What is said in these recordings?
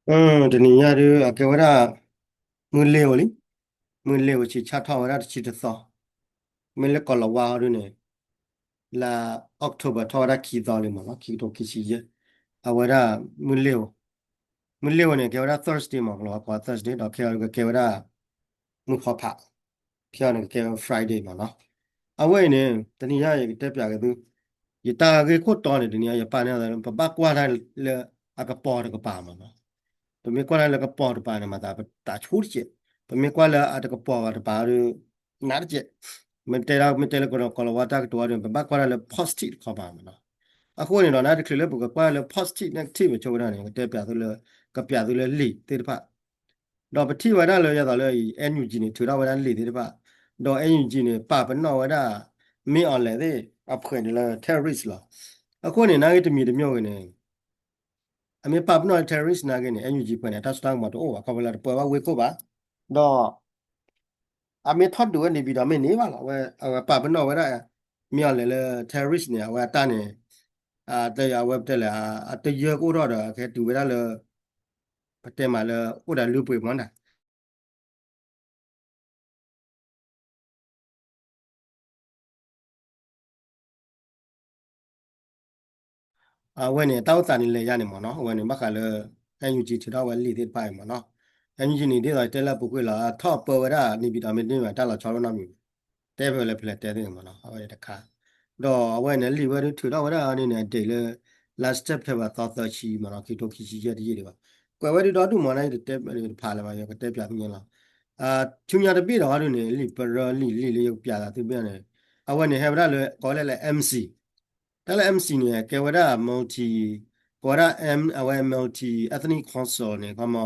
တနံၤညါဒုး အကဲဝဲဒၣ် မုၢ်လ့ၤဧိၤလံ, မုၢ်လ့ၤဧိၤဆံးဆၣ်ထီၣ်ဝဲဒၣ်တဆံတသီ, မ့ၢ်လၢကီၢ်လီၤဝါဟီဒုးန့ၣ် လါ October ထီၣ်ဝဲဒၣ်ခံသီလံမ့ၢ်နီၤ, ခံကထိခံဆံယဲၢ်, အဝဲဒၣ် မုၢ်လ့ၤဧိၤ, မုၢ်လ့ၤဧိၤန့ၣ် ကဲဝဲဒၣ် Thursday မ့ၢ် ကလီၤဝါကိး Thursday ဒီးခဲအံၤကကဲဝဲဒၣ် မုၢ်ဖီဖး, ခဲအံၤန့ၣ်ကကဲဝဲ Friday မ့ၢ်နီၤ, အဝဲအံၤန့ၣ် တနံၤညါယကတဲပၠးက့ၤသု, ယတၢ်ဂ့ၢ်ခိၣ်တီန့ၣ် တနံၤညါယပာ်န့ၢ် ပဘၣ်ကွၢ်တၢ်လၢအကပီၤတကပၤမ့ၢ်နီၤ, ပမ့ၢ်ကွၢ်တၢ်လၢကပီၤတကပၤန့ၣ် မၤသးပသးဆူၣ်တက့ၢ်, ပမ့ၢ်ကွၢ်လၢအတကပီၤဘၣ်တကပၤဒီး နးတက့ၢ်, မ့ၢ်တဲဒၣ် မ့ၢ်တဲလၢကီၢ်လီၤဝါတၢ်ကတိၤအီၤဒီး ပဘၣ်ကွၢ်တၢ်လၢ positive တခီပၤမ့ၢ်နီၤ, အဃိန့ၣ်ဒီး နတချုးလၢပကကွၢ်လၢ positive negative ဆိဝဲဒၣ်န့ၣ် ကတဲပၠးသုလၢ ကပၠးသုလၢလံာ်သ့ၣ်တဖၣ် ဒီးပထံၣ်ဝဲဒၣ်လၢယသးလၢ NUG န့ၣ် ထုးထီၣ်ဝဲဒၣ်လံာ်သ့ၣ်တဖၣ်, ဒီး NUG န့ၣ် ပာ်ပနီၣ်ဝဲဒၣ် မ့ၢ်အီၤလဲၣ်သ့ၣ် အဖှဲးန့ၣ်လၢ terrorist လီၤ. အဃိန့ၣ် နာ်ဂ့ၤတမံၤတမံၤဂ့ၤန့ၣ် အမ့ၢ်ပာ်ပနီၣ်လၢ terrorist နာ်ဂ့ၤန့ၣ် NUG ဖှဲးန့ၣ် အတၢ်စိတၢ်ကမီၤတအိၣ်ဘၣ် ခီဖျိလၢတပၢဝဲဝ့ၢ်ခိၣ်ဘၣ်, ဒီး အမ့ၢ်ထီၣ်ဒုးဝဲန့ၣ်ပံၤဒီးမ့ၢ်န့ၢ်ဘၣ်လီၤ. အဝဲ အဝဲပာ်ပနီၣ်ဝဲဒၣ် မ့ၢ်အီၤလဲၣ်လၢ terrorist န့ၣ် အဝဲအတၢ်န့ၣ် အဝဲပတဲလဲၣ် အတယၢကအိၣ်ထီၣ်ဒီး အကဟဲတုၤဝဲဒၣ်လၢ ပတဲမးလၢ အိၣ်ဒီးလုၢ်ပှ့ၤမီၢ်နၤ အဝဲန့ၣ် တၢ်အိၣ်သးန့ၣ်လဲၤယါန့ၣ်မ့ၢ်နီၤ, အဝဲန့ၣ် ဘၣ်ဃးလၢ NUG ထုးထီၣ်ဝဲလံာ်သ့ၣ်တဖၣ်အံၤမ့ၢ်နီၤ, NUG န့ၣ် ဒ်သိးတဲလၢအပူၤကွံာ်လီၤ အထီၣ်ပၢဝဲဒၣ် န့ၣ်ပံၤဒီးမ့ၢ်န့ၢ်ဘၣ် တၢ်လီၤဆီဒိၣ်နီတမံၤ, တဲဖဲလဲၣ်ဖဲလဲၣ်တဲသ့ၣ်မ့ၢ်နီၤ, အဝဲန့ၣ်တခါ, ဒီးအဝဲန့ၣ် လံာ်ဝဲဒၣ်ထုးထီၣ်ဝဲဒၣ်န့ၣ်န့ၣ် အ date လၢ လါ September သီသၢဆံမ့ၢ်နီၤ, ခံကထိခံဆံယဲၢ်တယံာ်ဒံးဘၣ်, ကွဲးဝဲဒၣ်ဒီဒူၣ်မ့ၢ်နီၤ, ယတတဲတဖးလၢၤဘၣ် ယကတဲပၠးသုန့ၣ်လီၤ. ဆူညါတဘ့ၣ်ဒီးဟီဒုးန့ၣ် လံာ်ပရၢလံာ်လံာ်လၢယကပၠးသးသုဘ့ၣ်န့ၣ်, အဝဲန့ၣ်ဟဲဝဲဒၣ်လၢ ကိးဝဲဒၣ်လၢ MC တၢ်လၢ MC န့ၣ် ကဲဝဲဒၣ် multi, ကိးဝဲဒၣ် အဝဲ multi ethnic council န့ၣ် ခီမီ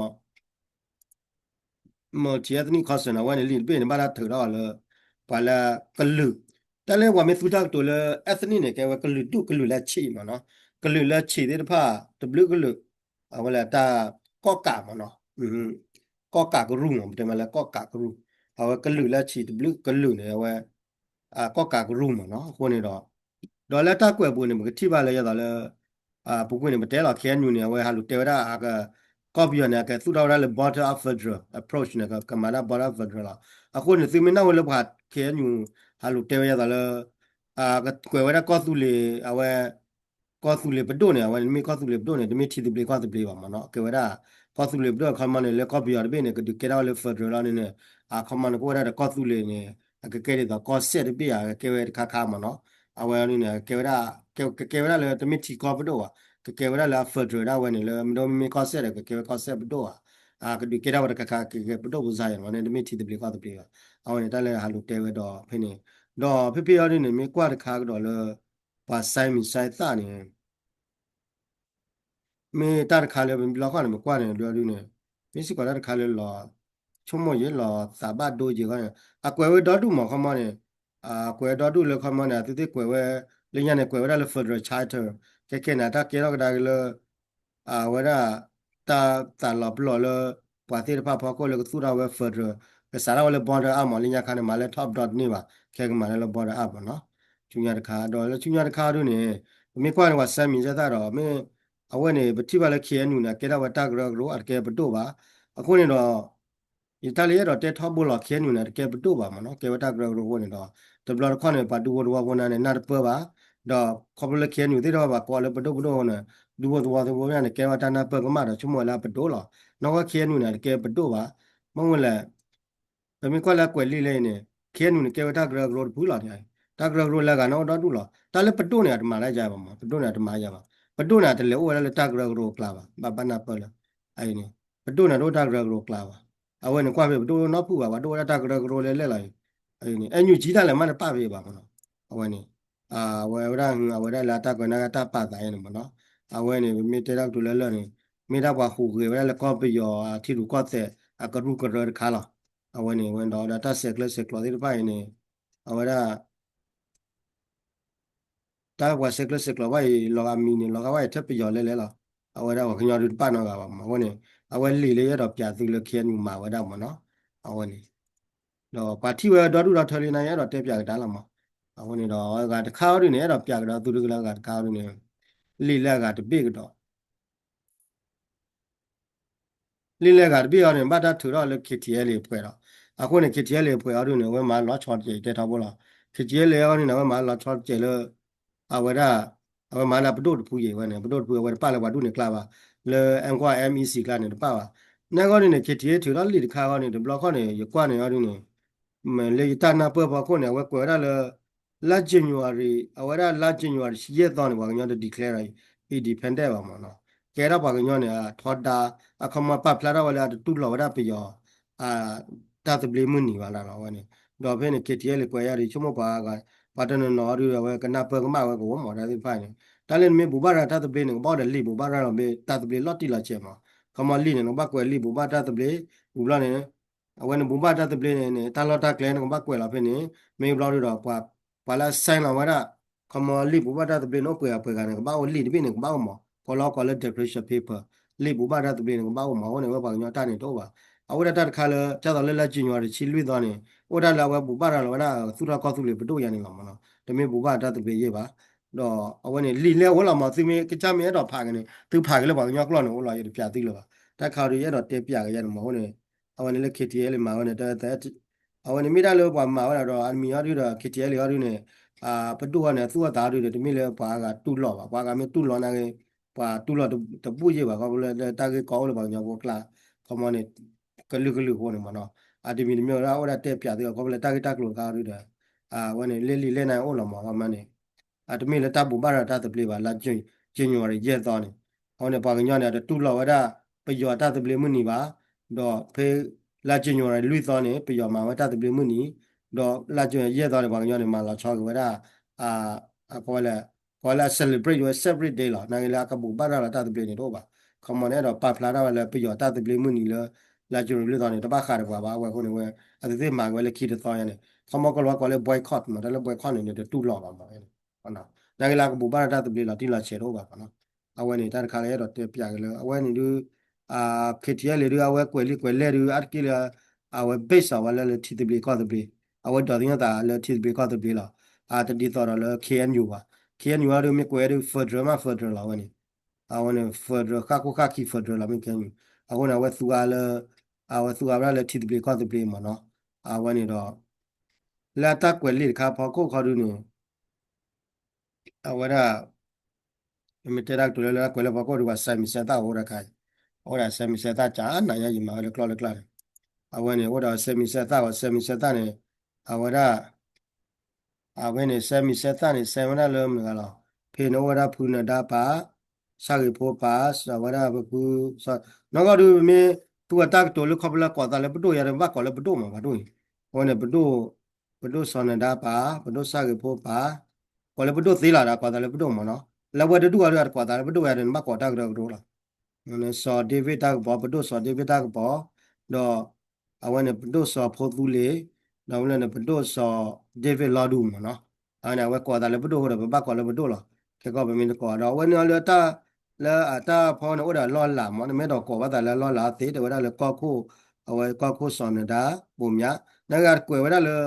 multi ethnic council န့ၣ် အဝဲန့ၣ်လံာ်တဘ့ၣ်န့ၣ် ဘၣ်တၢ်ထုးထီၣ်အီၤလၢ ပှၤလၢကလုာ်, တၢ်လၢပှၤမ့ၢ်သူတၢ်ကတိၤလၢ ethnic န့ၣ် ကဲဝဲကလုာ်ဒူၣ်ကလုာ်လၢဆံးမ့ၢ်နီၤ, ကလုာ်လၢဆံးသ့ၣ်တဖၣ် တဘျုးကလုာ်, အဝဲလၢတၢ်ကီၣ်ကးမ့ၢ်နီၤ, ကီၣ်ကးကရူၢ်မ့ၢ် ပတဲမးလၢကီၣ်ကးကရူၢ်, အဝဲကလုာ်လၢဆံးတဘျုးကလုာ်န့ၣ် အဝဲ ကီၣ်ကးကရူၢ်မ့ၢ်နီၤ, အဃိန့ၣ်ဒီး ဒီးလၢတၢ်ကွဲးပူၤန့ၣ် ပကထံၣ်ဘၣ်လၢယသးလၢ ပူၤကွံာ်န့ၣ် ပတဲလီၤ KNU န့ၣ် အဝဲဟးလူၤတဲဝဲဒၣ် ကီၢ်ပယီၤန့ၣ် အကသူၣ်ထီၣ်ဝဲဒၣ်လၢ bottom up federal approach န့ၣ် ကမၤတၢ် bottom up federal လီၤ. အဃိန့ၣ် သုမ့ၢ်နၢ်ဟူလၢပှၤ KNU ဟးလူၤတဲဝဲယသးလၢ ကကွဲးဝဲဒၣ်ကီၢ်သူလ့ၤ အဝဲ ကီၢ်သူလ့ၤပဒိၣ်န့ၣ် အဝဲန့ၣ်မ့ၢ်ကီၢ်သူလ့ၤပဒိၣ်န့ၣ် တမ့ၢ်ထံသဘျ့ကီၢ်သဘျ့ဘၣ်မ့ၢ်နီၤ, ကဲဝဲဒၣ် ကီၢ်သူလ့ၤပဒိၣ်အခီမီန့ၣ် လၢကီၢ်ပယီၤတဘ့ၣ်န့ၣ် ကဒုးကဲထီၣ်ဝဲလၢ federal လီၤန့ၣ်န့ၣ် အခီမီန့ၣ် ကအိၣ်ဝဲဒၣ်ဒီးကီၢ်သူလ့ၤန့ၣ် အကကဲဒ်သိးကီၢ်စဲၣ်တဘ့ၣ်ဧါ ကကဲဝဲတခါခါမ့ၢ်နီၤ, အဝဲန့ၣ်န့ၣ် ကဲဝဲဒၣ် ကကဲဝဲဒၣ်လၢတမ့ၢ်ထံကီၢ်ပဒိၣ်ဘၣ်, ကကဲဝဲဒၣ်လၢအ federal ဒၣ်ဝဲန့ၣ် လၢမ့ၢ်ဒိမ့ၢ်ကီၢ်စဲၣ်ဒီး ကကဲဝဲကီၢ်စဲၣ်ပဒိၣ်ဧါ, ကဒုးကဲထီၣ်ဝဲတခါခါ ကကဲပဒိၣ်ပူၤစါယဲၢ်န့ၣ် တမ့ၢ်ထံသဘျ့ကီၢ်သဘျ့ဘၣ်, အဝဲန့ၣ် တၢ်လၢဟးလူၤတဲဝဲဒီးဖဲန့ၣ်, ဒီးဖဲဖဲအံၤဒ်န့ၣ် မ့ၢ်ကွၢ်တခါကဒီးလၢ ပှၤစဲမံၤစဲသၣ်န့ၣ် မ့ၢ်တၢ်တခါလၢပမ့ၢ်လီၤဃီန့ၣ် မ့ၢ်ကွၢ်န့ၣ် ဒ်ဒ်န့ၣ် မ့ၢ်စ့ၢ်ကီးတၢ်တခါလၢလီၤ ဆိကမိၣ်ယဲၢ်လီၤသးဘၣ်ဒိယဲၢ်ဃီန့ၣ် အကွဲးဝဲဒီဒူၣ်မ့ၢ်ခီမီန့ၣ် အကွဲးဝဲဒီဒူၣ်လၢခီမီန့ၣ် အသုသ့ၣ်ကွဲးဝဲ လၢညါန့ၣ် ကွဲးဝဲဒၣ်လၢ federal charter ခဲကဲန့ၣ် တၢ်ကဲထီၣ်ကဒါက့ၤလၢ အဝဲဒၣ် တၢ်သးလီၤပလိာ်လၢ ပှၤသ့ၣ်တဖၣ်ဖီခိၣ်လၢကသူၣ်ထီၣ်ဝဲ federal ကစးထီၣ်ဝဲလၢ bottom up မ့ၢ် လၢညါခါန့ၣ် မၤလၢ top down တန့ၢ်ဘၣ် ခဲကမၤလၢလၢ bottom up မ့ၢ်နီၤ ဆူညါတခါ ဒီးလၢဆူညါတခါဒ်န့ၣ် ပမ့ၢ်ကွၢ်န့ၣ် ပှၤစဲမံၤစဲသၣ်ဒီး မ့ၢ် အဝဲန့ၣ် ပထံၣ်ဘၣ်လၢ KNU န့ၣ် အကဲထီၣ်ဝဲတၢ်ကရၢကရိ အတကဲပဒိၣ်ဘၣ် အဃိန့ၣ်ဒီး ယတၢ်လၢယအဲၣ်ဒိးတဲထီဘိလီၤ KNU န့ၣ် အတကဲပဒိၣ်ဘၣ်မ့ၢ်နီၤ ကဲဝဲတၢ်ကရၢကရိအဃိန့ၣ်ဒီး တဘျီတခီၣ်န့ၣ် ပှၤဒူဖိသဝီဖိန့ၣ် နၢ်တပၢၢ်ဘၣ် ဒီးခီဖျိလၢ KNU သ့ၣ်တဖၣ်ဘၣ်ကိးလၢပဒိၣ်ပဒိၣ်အဃိန့ၣ် ဒူဖိသဝီဖိန့ၣ် ကဲဝဲတၢ်နၢ်ပၢၢ်ကမၣ်ဒီး ဆိကမိၣ်ဝဲလၢအပဒိၣ်လီၤ နီၢ်ကီၢ် KNU န့ၣ် အတကဲပဒိၣ်ဘၣ် မ့ၢ်ဝဲလဲၣ် ပမ့ၢ်ကွၢ်လၢအကွဲးလံာ်လဲၣ်န့ၣ် KNU န့ၣ် ကဲဝဲတၢ်ကရၢကရိတဖုလီၤန့ၣ် တၢ်ကရၢကရိလၢအဂၤနီၣ်ဒီဒူၣ်လီၤ တၢ်လၢပဒိၣ်န့ၣ် အတမၤတၢ်ယါဘၣ်မ့ၢ် ပဒိၣ်န့ၣ် အတမၤယါဘၣ် ပဒိၣ်န့ၣ် အတလဲၤအိၣ်ဝဲဒၣ်လၢတၢ်ကရၢကရိအကျါဘၣ် ဘၣ်ဘၣ်နၢ်ပၢၢ်လၢ အအံၤန့ၣ် ပဒိၣ်န့ၣ် တအိၣ်တၢ်ကရၢကရိအကျါဘၣ် အဝဲန့ၣ် ကွၢ်ဖဲပဒိၣ်နီၢ်ဖုၣ်ဘၣ် ပှၤဒိၣ်ဝဲဒၣ်တၢ်ကရၢကရိလဲၤလဲၤလီၤအံၤ အံၤန့ၣ် အဲညူၣ်ကၠံတၢ်လဲၤမးတပာ်ဖဲဘၣ်မ့ၢ်နီၤ အဝဲန့ၣ် အဝဲဝဲဒၣ် အဝဲဒၣ်လၢအတၢ်ကွဲးန့ၣ် တၢ်ပာ်သးအံၤန့ၣ်မ့ၢ်နီၤ အဝဲန့ၣ် ပမ့ၢ်တဲတၢ်ကတိၤလၢလၢ်န့ၣ် မ့ၢ်တၢ်ပှၤဟူးဂဲၤဝဲဒၣ်လၢကီၢ်ပယီၤအထံရူၢ်ကီၢ်သဲး အကရူၢ်ကရၢတခါလီၤ အဝဲန့ၣ် ဝဲဒီးတၢ်ဆဲးကျၢဆဲးကျိးသ့ၣ်တဖၣ်အံၤန့ၣ် အဝဲဒၣ် တၢ်ပှၤဆဲးကျၢဆဲးကျိးဘၣ်အံၤ လီၤဂာ်မံၤန့ၣ် လီၤဂာ်ဘၣ်အံၤထဲပယီၤလဲၤလဲၤလီၤ အဝဲဒၣ်ပှၤကညီဒုးတပာ်နီတဂၤဘၣ်မ့ၢ် အဃိန့ၣ် အဝဲလံာ်လၢယအဲၣ်ဒိးပၠးသုလၢ KNU မၤဝဲဒၣ်မ့ၢ်နီၤ အဝဲန့ၣ် ဒီးပှၤထံၣ်ဝဲဒီဒူၣ်ဒီထၢလံန့ၣ် ယအဲၣ်ဒိးတဲပၠးကဒါလီၤမ့ၢ် အဃိန့ၣ်ဒီး အဂၤတခါအီၤဒ်န့ၣ် အဲၣ်ဒိးပၠးကဒီးသုတကလၢအဂၤတခါအီၤဒ်န့ၣ် လံာ်လၢအဂၤတဘ့ၣ်ကဒီး လံာ်လဲၢ်ဂၤတဘ့ၣ်အီၤန့ၣ် ဘၣ်တၢ်ထုးထီၣ်လၢ K T L A အပှဲၤလီၤ. အဃိန့ၣ် K T L A အပှဲၤအီၤဒုန့ၣ် အဝဲမၤလီၤဆီတကဲးတဲထီဘိလီၤ. K T L A အီၤဒုန့ၣ် အဝဲမၤလီၤဆီတကဲးလၢ အဝဲဒၣ် အဝဲမၤလၢပဒိၣ်တဖုယံၤဝဲန့ၣ် ပဒိၣ်တဖုအဝဲတပာ်လၢပှၤဒူၣ်န့ၣ်ကျါဘၣ်, လၢ M Q M E C ကျါန့ၣ်တပာ်ဘၣ်. နဂီၢ်ဒုန့ၣ် K T L A ထုးထီၣ်လံာ်တခါအီၤန့ၣ် တဘျီခီၣ်န့ၣ် ယကွၢ်န့ၣ်အီၤဒုန့ၣ် လၢယတၢ်နၢ်ပၢၢ်ဖီခိၣ်န့ၣ် အဝဲကွဲးဝဲဒၣ်လၢ လါ January အဝဲဒၣ်လါ January တဆံယဲၢ်သီန့ၣ် ပှၤကညီတ declare ဒီး independent ဘၣ်မ့ၢ်နီၤ. ကဲဒၣ်ပှၤကညီန့ၣ် အထီဒါ အခီမီပာ်ဖျါထီၣ်ဝဲလၢအတတူၢ်လိာ်ဝဲဒၣ်ပယီၤ တၢ်သဘျ့မုၢ်နံၤဘၣ်လီၤဝဲန့ၣ်. ဒီးဖဲန့ၣ် K T L A ကွဲးယါဒီး ဆိကမိၣ်ပှၤ ပှၤတနီၤနီၤအီၤဒု အဝဲကနၢ်ပၢၢ်ကမၣ်ဝဲကဝီၤမ့ၢ်တၢ်သ့ၣ်တဖၣ်န့ၣ် တၢ်လၢနမ့ၢ်ဘူၣ်ဘၣ်ရၤတၢ်သဘျ့န့ၣ် ကဘၣ်အိၣ်ဒီးလံာ်ဘူၣ်ဘၣ်ရၤလီၤမ့ၢ်တၢ်သဘျ့လီၤတံၢ်လီၤဆဲးမ့ၢ် ခီမီလံာ်န့ၣ် နကဘၣ်ကွဲးလံာ်ဘူၣ်ဘၣ်တၢ်သဘျ့ ဝံၤဘျီန့ၣ် အဝဲန့ၣ်ဘူၣ်ဘၣ်တၢ်သဘျ့န့ၣ် တၢ်လီၢ်တၢ်ကျဲနကဘၣ်ကွဲးလီၤဖဲန့ၣ် မ့ၢ်ဘျီဒုဒီး ပှၤလၢအ sign လီၤဝဲဒၣ် ခီမီလံာ်ဘူၣ်ဘၣ်တၢ်သဘျ့န့ၣ် အိၣ်ပှဲၤအပှဲၤဂၤန့ၣ် ကဘၣ်အိၣ်လံာ်တဘ့ၣ်န့ၣ် ကဘၣ်အိၣ်မး ကိးလီၤကိးလၢ declaration paper လံာ်ဘူၣ်ဘၣ်တၢ်သဘျ့န့ၣ် ကဘၣ်အိၣ်မး အဃိန့ၣ် ဝဲပှၤကညီတၢ်န့ၣ်တအိၣ်ဘၣ်. အဝဲဒၣ်တၢ်တခါလၢ ကၢ်သိးလၢလါ January တဆံလွံၢ်သီန့ၣ် အိၣ်ဒၣ်လၢအဝဲဘူၣ်ဘၣ်ရၤလီၤဝဲဒၣ် သူၣ်ထီၣ်ကီၢ်သူလ့ၤပဒိၣ်ယါန့ၣ်လီၤမ့ၢ်နီၤ တမ့ၢ်ဘူၣ်ဘၣ်တၢ်သဘျ့ယဲၢ်ဘၣ်. ဒီးအဝဲန့ၣ်လံာ်လဲၢ်အိၣ်လီၤမး သုမ့ၢ်ကစၢ်မ့ၢ်အဲၣ်ဒိးဖးက့ၤန့ၣ် သုဖးက့ၤလၢပှၤကညီကျိာ်န့ၣ်အိၣ်လီၤ ယတပျးသုလၢၤဘၣ်. တၢ်ခါဒုးယအဲၣ်ဒိးတဲပျးက့ၤယါန့ၣ်မ့ၢ်အဃိန့ၣ် အဝဲန့ၣ်လၢ K T L A မၤဝဲန့ၣ် အဝဲန့ၣ်မ့ၢ်ဒၣ်လၢပှၤမၤဝဲဒၣ်ဒီး အမံၤအီၤဒုဒီး K T L A အီၤဒုန့ၣ် ပဒိၣ်အီၤန့ၣ် သူၣ်အသးအီၤဒုဒီး တမ့ၢ်လၢပှၤအဂၤတူၢ်လိာ်ဘၣ် ပှၤအဂၤမ့ၢ်တူၢ်လိာ်နာ်က့ ပှၤတူၢ်လိာ်တဘူၣ်ယဲၢ်ဘၣ် ခီဖျိလၢတၢ်ဂ့ၢ်ကီအိၣ်လၢပှၤကညီဖိကျါ ခီမီန့ၣ် ကလုာ်ကလုာ်အဃိန့ၣ်မ့ၢ်နီၤ အတမံၤတမံၤဝဲဒၣ်အိၣ်ဒၣ်တဲပျးသု ခီဖျိလၢတၢ်ဂ့ၢ်တၢ်ကျိၤတခါအီၤဒုဒီး အဝဲန့ၣ်လံာ်လံာ်လဲၢ်န့ၣ်အိၣ်လီၤမး ခီမီန့ၣ် အတမ့ၢ်လၢတၢ်ဘူၣ်ဘၣ်ရၤတၢ်သဘျ့ဘၣ် လါ January ယဲၢ်သီန့ၣ် အဝဲန့ၣ်ပှၤကညီန့ၣ် အတတူၢ်လိာ်ဝဲဒၣ် ပယီၤတၢ်သဘျ့မုၢ်နံၤဘၣ် ဒီးဖဲ လါ January လွံၢ်သီန့ၣ် ပယီၤမၤဝဲတၢ်သဘျ့မုၢ်နံၤ ဒီးလါ January ယဲၢ်သီန့ၣ် ပှၤကညီန့ၣ် မၤလီၤဆီက့ၤဝဲဒၣ် အ အဝဲ ကိးလၢ celebrate ဝဲ separate day လီၤ နာ်က့လၢအကဘူၣ်ဘၣ်ရၤလီၤတၢ်သဘျ့န့ၣ်တအိၣ်ဘၣ် ခီမီန့ၣ် အဲၣ်ဒိးပာ်ဖျါထီၣ်ဝဲလၢပယီၤတၢ်သဘျ့မုၢ်နံၤလၢ လါ January လွံၢ်သီန့ၣ် တဘၣ်ဃးဒီးပှၤဘၣ် အဝဲအဃိန့ၣ်ဝဲ အသုသ့ၣ်မၤက့ၤဝဲလၢခံတသီညါန့ၣ် ခီမီကီၢ်လီၤဝဲကိးလၢ boycott မး တၢ်လၢ boycott န့ၣ် နတတူၢ်လိာ်ဘၣ်မး နာ်က့လၢအကဘူၣ်ဘၣ်ရၤတၢ်သဘျ့လီၤတံၢ်လီၤဆဲးတအိၣ်ဘၣ်မးနီၤ အဝဲန့ၣ် တၢ်တခါလၢအဲၣ်ဒိးတဲပျးက့ၤလၢ အဝဲန့ၣ်ဒု KTLA ဒု အဝဲကွဲးလံာ်ကွဲးလဲၢ်ဒု အါတက့ၢ်လၢ အဝဲ base အီၤဝဲလၢလၢထံသဘျ့ကီၢ်သဘျ့ အဝဲဒိးသန့ၤသးလၢထံသဘျ့ကီၢ်သဘျ့လီၤ. အတဒ်သိးဒီးလၢ KNU ဘၣ်. KNU အီၤဒု မ့ၢ်ကွဲးဒု federal မး federal လီၤ အဝဲန့ၣ် အဝဲန့ၣ် federal ဃၣ်ခိၣ်ဃၣ်ခံ federal လီၤ မ့ၢ် KNU အဃိန့ၣ် အဝဲသူအါလၢ အဝဲသူအါဝဲဒၣ်လၢထံသဘျ့ကီၢ်သဘျ့မးနီၤ. အဝဲန့ၣ်ဒီး လၢအတၢ်ကွဲးလံာ်တခါဖီခိၣ်ခီဒုန့ၣ် အဝဲဒၣ် မ့ၢ်တဲတၢ်ကတိၤလၢလၢကွဲးလၢဖီခိၣ်ဒုး ပှၤစဲးမံၤစဲးသၣ်အိၣ်ဒၣ်ခါအံၤ အိၣ်ဒၣ်စဲးမံၤစဲးသၣ်ကနၤညါ ယမၤဝဲလၢကျီၢ်လၢကျါန့ၣ် အဝဲန့ၣ် အိၣ်ဒီးစဲးမံၤစဲးသၣ်ဝဲ စဲးမံၤစဲးသၣ်န့ၣ် အဝဲဒၣ် အဝဲန့ၣ် စဲးမံၤစဲးသၣ်န့ၣ် စဲးဝဲဒၣ်လၢမနုၤဂၤလီၤ. ဖဲန့ၣ်အိၣ်ဝဲဒၣ်ဖုနဒါပာ် ဆၣ်ဂ့ၤဖိပာ် အဝဲဒၣ်ပဖု နီၢ်ကီၢ်ဒုး မ့ၢ်သူအတၢ်ကတိၤလၢခီဖျိလၢကိးသးလၢပဒိၣ်ယါဒီး ဘၣ်ကိးလၢပဒိၣ်မး ပှၤဒိၣ်အံၤ အဝဲန့ၣ် ပဒိၣ် ပဒိၣ်စီၤနဒါပာ် ပဒိၣ်ဆၣ်ဂ့ၤဖိပာ် ကိးလၢပဒိၣ်သ့လီၤဒီး ကိးသးလၢပဒိၣ်မးနီၤ. လၢအဝဲတဒူၣ်အီၤဒုး အတကိးသးလၢပဒိၣ်ယါဒီး နဘၣ်ကိးတၢ်ကရၢကရိလီၤ. စီၤ David တၢ်ကပီၤ ပဒိၣ်စီၤ David တၢ်ကပီၤ ဒီး အဝဲန့ၣ် ပဒိၣ်စီၤဖိသူလ့ၤ ဒီးဝဲလၢန့ၣ် ပဒိၣ်စီၤ David လီၤဒူမးနီၤ. အဝဲန့ၣ် အဝဲကိးသးလၢပဒိၣ်အဃိဒီး ပဘၣ်ကိးလၢပဒိၣ်လီၤ. ခဲကီၢ်ပမ့ၢ်တကိးဒီး အဝဲန့ၣ်အီၤလၢတၢ် လၢအတၢ်ဖီန့ၣ် အိၣ်ဒီးအလီၢ်အလၤမး နမ့ၢ်အဲၣ်ဒိးကိးဘၣ်သးလၢအလီၢ်အလၤသ့ တဲဝဲဒၣ်လၢကီၢ်ခိၣ် အဝဲကီၢ်ခိၣ်စီၤနဒါ ဘိးမၠး နဂၤကွဲးဝဲဒၣ်လၢ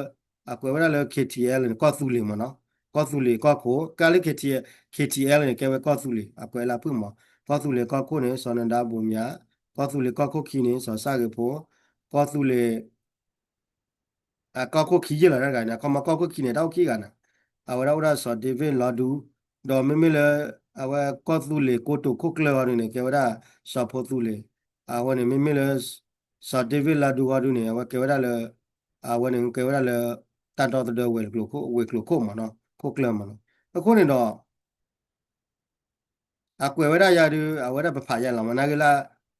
အကွဲးဝဲဒၣ်လၢ KTL န့ၣ် ကီၢ်သူလ့ၤမးနီၤ. ကီၢ်သူလ့ၤကီၢ်ခိၣ် ကဲလၢ KTL န့ၣ် ကဲဝဲကီၢ်သူလ့ၤ အကွဲးလၢအဖုၣ်မး. ကီၢ်သူလ့ၤကီၢ်ခိၣ်န့ၣ် စီၤနဒါဘိးမၠး, ကီၢ်သူလ့ၤကီၢ်ခိၣ်ခံန့ၣ် စီၤဆၣ်ဂ့ၤဖိ, ကီၢ်သူလ့ၤ အကီၢ်ခိၣ်ခံယဲၢ်လီၤတဂၤန့ၣ် အခီမီကီၢ်ခိၣ်ခံန့ၣ် တၢ်အိၣ်ခံဂၤန့ၣ် အဝဲဒၣ်အိၣ်ဒၣ်စီၤ David လီၤဒူ, ဒီးမ့မ့ၢ်လၢ အဝဲကီၢ်သူလ့ၤကိတိာ်ခိၣ်ကျၢၢ်အီၤဒုန့ၣ် ကဲဝဲဒၣ်စီၤဖိသူလ့ၤ, အဝဲန့ၣ်မ့မ့ၢ်လၢ စီၤ David လီၤဒူအီၤဒုန့ၣ် အဝဲကဲဝဲဒၣ်လၢ အဝဲန့ၣ်ကဲဝဲဒၣ်လၢ တၢ်ဒီသဒၢဝဲၤကျိၤခိၣ် ဝဲၤကျိၤခိၣ်မးနီၤ ခိၣ်ကျၢၢ်မးနီၤ. အဃိန့ၣ်ဒီး အကွဲးဝဲဒၣ်ယၤဒုး အဝဲဒၣ်ပဖးယဲၢ်လီၤမး နာ်က့လၢ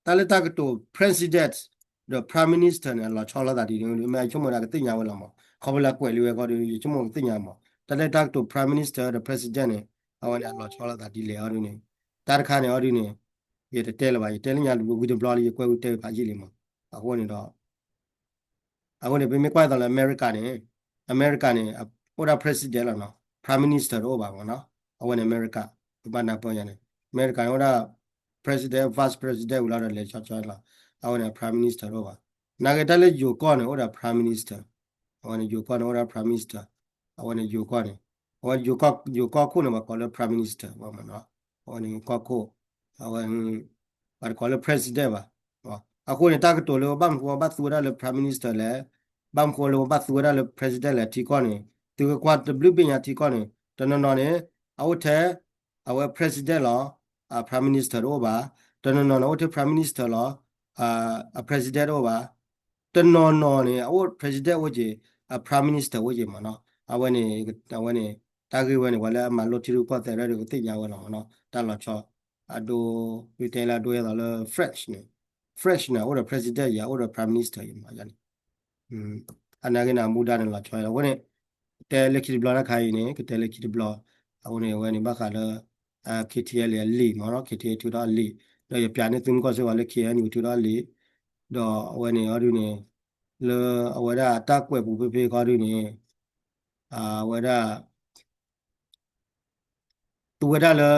တၢ်လၢတၢ်ကတိၤ president ဒီး prime minister န့ၣ် အလီၤဆီလိာ်သးဒ်န့ၣ် မ့ၢ်ဆိကမိၣ်ဒၣ်ကသ့ၣ်ညါဝဲလီၤမး ခီဖျိလၢအကွဲးလံဝဲဃီဒုး ယဆိကမိၣ်ကသ့ၣ်ညါမး တၢ်လၢတၢ်ကတိၤ prime minister ဒီး president န့ၣ် အဝဲန့ၣ်အလီၤဆီလိာ်သးဒ်လဲၣ်အီၤဒုန့ၣ် တၢ်တခါန့ၣ်အီၤဒုန့ၣ် ယတတဲလၢၤဘၣ် ယတဲလၢညါဝံၤတဘျီလၢ ယကွဲးဝံၤတဲဖးယံာ်လံမး အဃိန့ၣ်ဒီး အဃိန့ၣ် ပမ့ၢ်ကွၢ်သိးလၢအမဲရကၤန့ၣ် အမဲရကၤန့ၣ် အိၣ်ဒၣ် president လီၤနီၤ prime minister တအိၣ်ဘၣ်မးနီၤ အဝဲန့ၣ်အမဲရကၤ ပဘၣ်နၢ်ပၢၢ်ယၤန့ၣ် အမဲရကၤန့ၣ်အိၣ်ဒၣ် president vice president ဝံၤလီၤဒီးလဲၤဆီဆီလီၤ အဝဲန့ၣ် prime minister တအိၣ်ဘၣ် နာ်က့တၢ်လၢယိၤကီၢ်န့ၣ် အိၣ်ဒီး prime minister အဝဲန့ၣ် ယိၤကီၢ်န့ၣ်အိၣ်ဒၣ် prime minister အဝဲန့ၣ်ယိၤကီၢ်န့ၣ် အဝဲယိၤကီၢ်ခိၣ်န့ၣ် ပှၤကိးလၢ prime minister မးနီၤ အဝဲန့ၣ်ကီၢ်ခိၣ် အဝဲ ပှၤတကိးလၢ president ဘၣ် အဃိန့ၣ် တၢ်ကတိၤလၢဘၣ်မနုၤဃိဘၣ်သူဝဲဒၣ်လၢ prime minister လဲၣ်, ဘၣ်မနုၤဃိလၢဘၣ်သူဝဲဒၣ်လၢ president လဲၣ် ထံကီၢ်န့ၣ် သုကကွၢ်တဘျုးဘ့ၣ်ညါထံကီၢ်န့ၣ် တနီၤနီၤန့ၣ် အအိၣ်ထဲ အဝဲ president လီၤ, အ prime minister တအိၣ်ဘၣ်, တနီၤနီၤန့ၣ် အိၣ်ထဲ prime minister လီၤ, အ president တအိၣ်ဘၣ်, တနီၤနီၤန့ၣ် အအိၣ် president အိၣ်က့ၤ အ prime minister အိၣ်က့ၤမ့ၢ်နီၤ. အဝဲန့ၣ် အဝဲန့ၣ် တၢ်ဂ့ၢ်ဝဲန့ၣ် ပှၤလၢအမၤလိထံရူၢ်ကီၢ်သဲးရၢဒီးကသ့ၣ်ညါဝဲလီၤမ့ၢ်နီၤ. တၢ်လီၤဆီ အဒိ ဒုတဲလၢအဒိယဲသိးလၢ French န့ၣ် French န့ၣ် အိၣ်ဒီး president ယၤ အိၣ်ဒီး prime minister ယၤမ့ၢ်ယၤန့ၣ် အနာ်ဂ့ၤန့ၣ် အမူဒါန့ၣ်လီၤဆီလီၤ. အဃိန့ၣ် ကတဲလၢခံတဘျီတၢ်ခါအံၤန့ၣ် ကတဲလၢခံတဘျီ, အဃိန့ၣ် အဝဲန့ၣ် ဘၣ်ဃးလၢ KTLA အလံာ်မ့ၢ်နီၤ, KTLA ထုးထီၣ်အလံာ်, ဒီးယပျးန့ၢ်သုမုၢ်ကီၢ်စ့ၢ်ကီးလၢ KNU ထုးထီၣ်အလံာ်, ဒီးအဝဲန့ၣ်အီၤဒုန့ၣ် လၢအဝဲဒၣ်တၢ်ကွဲးပူၤဖဲဖဲခီဒုန့ၣ် အဝဲဒၣ် သူဝဲဒၣ်လၢ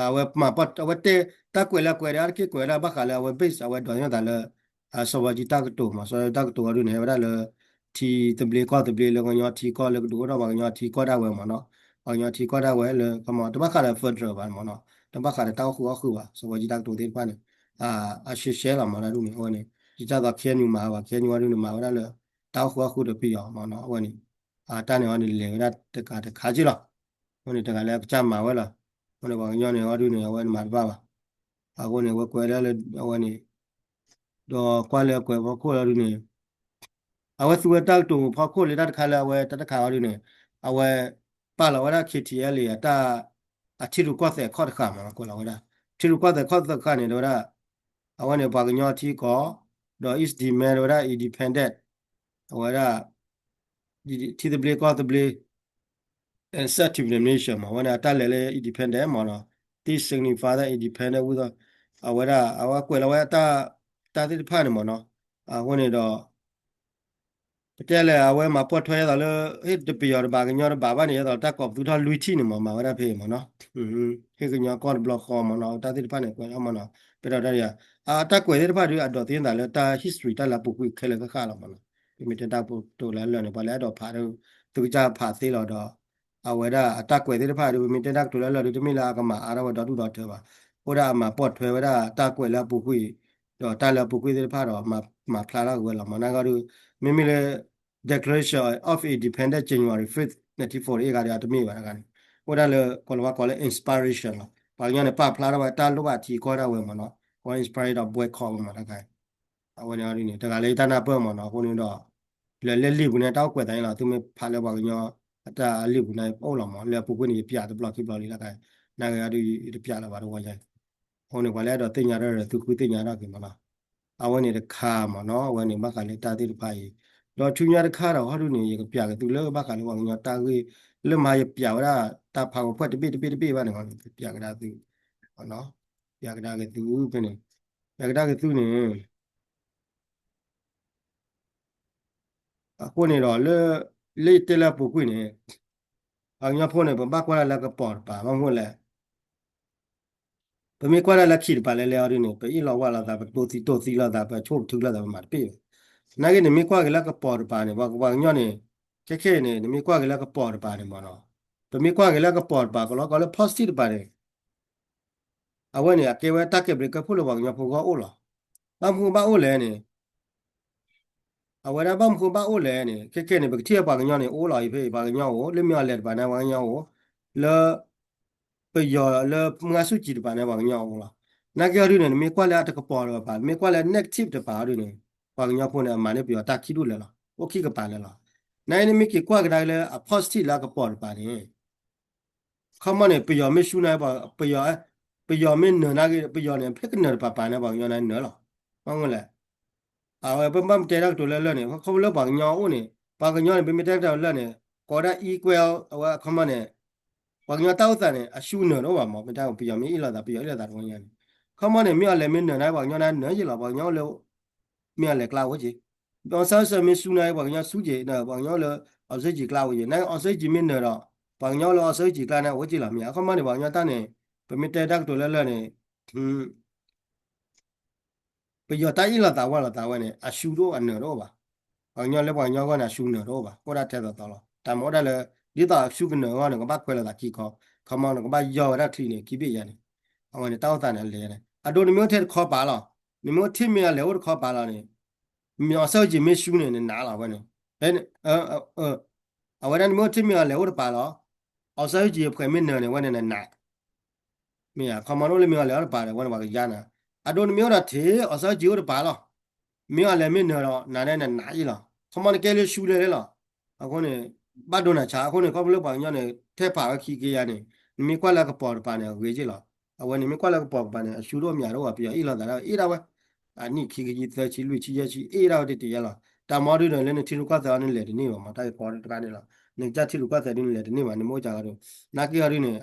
အဝဲမၤပီၢ် အဝဲတဲ တၢ်ကွဲးလၢအကွဲးဒီး အါတက့ၢ်ကွဲးဝဲဒၣ်ဘၣ်ဃးလၢအဝဲ base အဝဲဒိးန့ၢ်သးလၢ အစီၤဝါကၠံတၢ်ကတိၤမး, စီၤဝါကၠံတၢ်ကတိၤအီၤဒုန့ၣ် ဟဲဝဲဒၣ်လၢ ထံသဘျ့ကီၢ်သဘျ့လၢကညီထံကီၢ်လၢကဒုးအိၣ်ထီၣ်ပှၤကညီထံကီၢ်ဒၣ်ဝဲမးနီၤ, ပှၤကညီထံကီၢ်ဒၣ်ဝဲလၢ ကမၤ တဘၣ်ဃးဒီး federal ဘၣ်မးနီၤ, တဘၣ်ဃးဒီးတၢ်အိၣ်ဃုာ်အီၣ်ဃုာ်ဘၣ်, စီၤဝါကၠံတၢ်ကတိၤသ့ၣ်တဖၣ်န့ၣ် အရှဲရှဲလီၤမးဒၣ်ဒုန့ၣ် အဝဲန့ၣ် ယတၢ်သိး KNU မၤဘၣ် KNU အီၤဒုန့ၣ် မၤဝဲဒၣ်လၢ တၢ်အိၣ်ဃုာ်အီၣ်ဃုာ်ဒီးပယီၤမးနီၤ, အဝဲန့ၣ် အတၢ်န့ၣ်အီၤန့ၣ်လဲၤဝဲဒၣ်တကးတခါက့လီၤ. အဃိန့ၣ် တဂၤလၢအကစၢ်မၤဝဲလီၤ. အဃိန့ၣ် ပှၤကညီန့ၣ်အီၤဒုန့ၣ် အဝဲန့ၣ်မၤတဘၣ်ဘၣ်. အဃိန့ၣ် အဝဲကွဲးလၢ အဝဲန့ၣ် ဒီးကွၢ်လၢအကွဲးဖီခိၣ်လီၤဒုန့ၣ် အဝဲသူဝဲတၢ်ကတိၤဖီခိၣ်လၢတၢ်တခါလၢအဝဲတၢ်တခါအီၤဒုန့ၣ် အဝဲပာ်လီၤဝဲဒၣ် KTLA အတၢ် အထံရူၢ်ကီၢ်သဲးခီၣ်တဃာ်မး ကွဲးလီၤဝဲဒၣ် ထံရူၢ်ကီၢ်သဲးခီၣ်တဃာ်န့ၣ် တဲဝဲဒၣ် အဝဲန့ၣ်ပှၤကညီထံကီၢ် ဒီး is demand ဝဲဒၣ် independent အဝဲဒၣ် ထံသဘျ့ကီၢ်သဘျ့ and self determination မး အဝဲန့ၣ်အတၢ်လဲၤလၢ independent မးနီၤ this signify that independent ဝံၤဒီး အဝဲဒၣ် အဝဲကွဲးလီၤဝဲတၢ် တၢ်သ့ၣ်တဖၣ်န့ၣ်မးနီၤ အဃိန့ၣ်ဒီး ပတဲလဲၣ် အဝဲမၤပိာ်ထွဲယဲသိးလၢ ဟ့ၣ်တပယီၤတဘၣ်ကညီတဘၣ်ဘၣ်န့ၣ် ယဲသိးတၢ်ကိးပသူထီၣ်လွံၢ်ထံၣ်န့ၣ်မး မၤဝဲဒၣ်ဖဲမးနီၤ ဟ့ၣ်ကညီကီၢ်တဘျီဃီမးနီၤ တၢ်သ့ၣ်တဖၣ်န့ၣ် ကွဲးလီၤမးနီၤ ပတဲဒၣ် အတၢ်ကွဲးသ့ၣ်တဖၣ်ဒုး အဒိးသ့ၣ်ညါသးလၢတၢ် history တၢ်လၢအပူၤကွံာ်ခဲလၢာ်ဃၣ်ဃၣ်လီၤမးနီၤ ပမ့ၢ်တဲတၢ်ကတိၤလၢအလၢာ်န့ၣ် ပှၤလၢအဲၣ်ဒိးဖးဒုး သုကစၢ်ဖးသ့လီၤဒီး အဝဲဒၣ်အတၢ်ကွဲးသ့ၣ်တဖၣ်ဒုး ပမ့ၢ်တဲတၢ်ကတိၤလၢအလၢာ်ဒုး တမ့ၢ်လၢအကမၤအါထီၣ်ဝဲဒီဒူၣ်ဒီထၢဘၣ် အိၣ်ဒၣ်အမၤပိာ်ထွဲဝဲဒၣ်တၢ်ကွဲးလၢအပူၤကွံာ် ဒီးတၢ်လၢအပူၤကွံာ်သ့ၣ်တဖၣ်ဒီး မၤဖျါထီၣ်က့ၤဝဲလီၤမး နာ်က့ဒုး မ့မ့ၢ်လၢ Declaration of Independence January fifth nineteen forty-eight ဂၤဒုး တမ့ၢ်ဘၣ်တဂၤန့ၣ် အိၣ်ဒၣ်လၢ ကိးလီၤဝါကိးလၢ inspiration လီၤ ပှၤကညီန့ၣ် ပာ်ဖျါထီၣ်ဝဲတၢ်လိၣ်ဘၣ်ထံကီၢ်ဒၣ်ဝဲမးနီၤ ကိးလၢ inspiration ဒီး boycott ဝဲမးတဂၤ အဝဲန့ၣ်ဒုးန့ၣ် တဂၤလၢယတၢ်နၢ်ပၢၢ်မးနီၤ အဃိန့ၣ်ဒီး လၢလံာ်ပူၤန့ၣ် တၢ်အိၣ်ကွဲးသးန့ၣ်လီၤ သုမ့ၢ်ဖးလၢပှၤကညီ အတၢ်လံာ်ပူၤန့ၣ် အိၣ်လီၤမး လၢအပူၤကွံာ်န့ၣ် ယပျးတဘျီခံဘျီလံလၢတဂၤ နာ်က့ဒုး ယတပျးလၢၤဘၣ်တဝီညါ အဃိန့ၣ် ပှၤလၢအဲၣ်ဒိးသ့ၣ်ညါထီၣ်ဒီး သုဃုသ့ၣ်ညါထီၣ်က့ၤမးနီၤ အဝဲန့ၣ်တခါမးနီၤ အဝဲန့ၣ်ဘၣ်ဃးလၢတၢ်သ့ၣ်တဖၣ်အံၤ ဒီးဆူညါတခါဒီးဟီဒုးန့ၣ် ယကပျးက့ၤသုလၢဘၣ်ဃးလၢပှၤကညီတၢ်ဂ့ၢ် လၢမဟါယပျးဝဲဒၣ် တၢ်ဖးကီၢ်ဖှဲၣ်တဘ့ၣ်တဘ့ၣ်တဘ့ၣ်ဘၣ်န့ၣ် ယကပျးကဒါသု ပျးကဒါက့ၤသုဖဲန့ၣ် ပျးကဒါက့ၤသုန့ၣ် အဃိန့ၣ်ဒီး လၢ လၢယတဲလၢအပူၤကွံာ်န့ၣ် ပှၤကညီဖိန့ၣ် ပဘၣ်ကွၢ်ဒၣ်လၢကပီၤတပၤ ဘၣ်မနုၤလဲၣ် ပမ့ၢ်ကွၢ်ဒၣ်လၢခံတပၤလဲၣ်လဲၣ်အီၤဒုးန့ၣ် ပအ့ၣ်လိာ်ဝါလိာ်သး ပတိၢ်သံတိၢ်သံလိာ်သး ပဆိၣ်ပထုကလိာ်သး ပမၤတပ့ၢ်ဘၣ်. နာ်က့ နမ့ၢ်ကွၢ်က့ၤလၢကပီၤတပၤန့ၣ် ပှၤကညီန့ၣ် ခဲခဲအံၤန့ၣ် နမ့ၢ်ကွၢ်က့ၤလၢကပီၤတပၤန့ၣ်မ့ၢ်နီၤ ပမ့ၢ်ကွၢ်က့ၤလၢကပီၤတပၤ ကလီကီလၢ positive တပၤန့ၣ် အဝဲန့ၣ် အကဲဝဲတၢ်ကဲဘျုးကဲဖှိၣ်လၢပှၤကညီဖိဂီၢ်အိၣ်လီၤ. ဘၣ်မနုၤဘၣ်အိၣ်လဲၣ်န့ၣ် အဝဲဒၣ်ဘၣ်မနုၤဘၣ်အိၣ်လဲၣ်န့ၣ် ခဲခဲန့ၣ် ပကထံၣ်ပှၤကညီန့ၣ် အိၣ်လီၤအံၤဖဲအံၤ ပှၤကညီအိၣ် လၢမ့ၢ်အီၤလဲၤတပၤန့ၣ် ပှၤကညီအိၣ် လၢ ပယီၤလၢမုၢ်ဂၢ်ဆူၣ်ကံၤတပၤန့ၣ် ပှၤကညီအိၣ်လီၤ. နာ်က့အီၤဒုးန့ၣ် နမ့ၢ်ကွၢ်လၢအတကပီၤတပၤ နမ့ၢ်ကွၢ်လၢ negative တပၤအီၤဒုးန့ၣ် ပှၤကညီဖိန့ၣ် အမၤန့ၢ်ပယီၤတၢ်ခံဒူၣ်လဲၣ်လီၤ အိၣ်ခံကပၤလဲၣ်လီၤ. နာ်က့ နမ့ၢ်က့ၤကွၢ်ကဒါလၢအ positive လၢအကပီၤတပၤန့ၣ် ခီမီန့ၣ် ပယီၤမ့ၢ်ဆူန့ၣ် ပယီၤ ပယီၤမ့ၢ်နၢၤနာ်က့ ပယီၤန့ၣ် ဖဲကနၢၤတပၤပၤန့ၣ် ပှၤကညီန့ၣ်နၢၤလီၤ. ဘၣ်မနုၤလဲၣ် အဝဲပဘၣ်မ့ၢ်တဲတၢ်ကတိၤလၢလၢာ်န့ၣ် ခီဖျိလၢပှၤကညီအိၣ်န့ၣ် ပှၤကညီန့ၣ် ပမ့ၢ်တဲတၢ်ကတိၤလၢာ်န့ၣ် ကိးဒၣ် equal အဝဲခီမီန့ၣ် ပှၤကညီတၢ်အိၣ်သးန့ၣ် အဆူနၢၤတအိၣ်ဘၣ်မး မ့ၢ်တၢ်ပယီၤမ့ၢ်အ့ၣ်လိာ်သး ပယီၤအ့ၣ်လိာ်သးတဝီညါန့ၣ် ခီမီန့ၣ် မ့ၢ်အီၤလဲၤမ့ၢ်နၢၤနာ်က့ ပှၤကညီန့ၣ်နၢၤယ့ၣ်လီၤ ပှၤကညီအိၣ်လၢ မ့ၢ်အီၤလဲၤကျါအိၣ်က့ၤ အောင်ဆန်းစုကြည် မ့ၢ်ဆူန့ၣ် ပှၤကညီဆူက့ၤ ပှၤကညီအိၣ်လၢ အောင်ဆန်းစုကြည် ကျါအိၣ်က့ၤ နာ်က့ အောင်ဆန်းစုကြည် မ့ၢ်နၢၤဒီး ပှၤကညီအိၣ်လၢ အောင်ဆန်းစုကြည် ကျါန့ၣ် အိၣ်က့ၤလီၤ မ့ၢ်ဧါ ခီမီန့ၣ် ပှၤကညီတၢ်န့ၣ် ပမ့ၢ်တဲတၢ်ကတိၤလၢလၢာ်န့ၣ် ပယီၤတၢ်အ့ၣ်လိာ်သးဝဲလိာ်သးဝဲန့ၣ် အဆူတအိၣ်အနၢၤတအိၣ်ဘၣ်. ပှၤကညီလၢပှၤကညီအဂီၢ်န့ၣ် အဆူနၢၤတအိၣ်ဘၣ် အိၣ်ဒၣ်ထဲသိးသိးလီၤ. တၢ်မၤအိၣ်ဒၣ်လၢ ဒ်သိးအဆူကနၢၤအဂီၢ်န့ၣ် ကဘၣ်ခွဲးလိာ်သးခံခီ ခီမီန့ၣ် ကဘၣ်ယီၢ်ဝဲဒၣ်ချံန့ၣ် ခံဘ့ၣ်ယါန့ၣ် အဝဲန့ၣ် တၢ်အိၣ်သးန့ၣ် အလဲၤန့ၣ် အဒိ နမ့ၢ်အိၣ်ထဲတခီပၤလီၤ နမ့ၢ်အိၣ်ထံၣ်မ့ၢ်အီၤလဲၤအိၣ်တခီပၤလီၤန့ၣ် မ့ၢ်အောင်ဆန်းစုကြည်မ့ၢ်ဆူၣ်န့ၣ် နနားလီၤဝဲန့ၣ်, အဝဲဒၣ်နမ့ၢ်အိၣ်ထံၣ်မ့ၢ်အီၤလဲၤအိၣ်တပၤလီၤ, အောင်ဆန်းစုကြည်အဖှဲးမ့ၢ်နၢၤန့ၣ် ဝဲန့ၣ်နနာ် မ့ၢ်ဧါ, ခီမီနအိၣ်လၢမ့ၢ်အီၤလဲၤအိၣ်တပၤဒီး ဝဲန့ၣ်ပှၤကယါနၤ, အဒိနမ့ၢ်အိၣ်ဒီးထံး အောင်ဆန်းစုကြည်အိၣ်တပၤလီၤ, မ့ၢ်အီၤလဲၤမ့ၢ်နၢၤဒီး နၤဒဲးနနာ်အံၤလီၤ, ခီမီနကဲလၢဆူလဲၣ်လီၤ, အဃိန့ၣ် ဘၣ်ဒိနၤဆါ အဃိန့ၣ် ခီဖျိလၢပှၤကညီန့ၣ် ထဲပာ်ဝဲခံက့ယါန့ၣ် နမ့ၢ်ကွၢ်လၢကပီၤတပၤန့ၣ် အဂ့ၤက့လီၤ, အဝဲန့ၣ်မ့ၢ်ကွၢ်လၢကပီၤတပၤန့ၣ် အဆူၣ်တအိၣ်မးတအိၣ်ဘၣ် ပယီၤအ့ၣ်လိာ်သးဒၣ်အ့ၣ်ဒၣ်ဝဲ အနံၣ်ခံကယၤသၢဆံလွံၢ်ဆံယဲၢ်ဆံ အ့ၣ်ဒၣ်ဝဲတတ့ၢ်ယါလီၤ, တၢ်မီဒုဒီးလၢနထံရူၢ်ကီၢ်သဲးအီၤနလဲၤတန့ၢ်ဘၣ်မး တၢ်ဂ့ၢ်ကီတခါန့ၣ်လီၤ, နကစၢ်ထံရူၢ်ကီၢ်သဲးဒုနလဲၤတန့ၢ်ဘၣ် နမ့ၢ်အိၣ်ကါဂီၤဒု, နာ်က့ဂီၤဒုန့ၣ်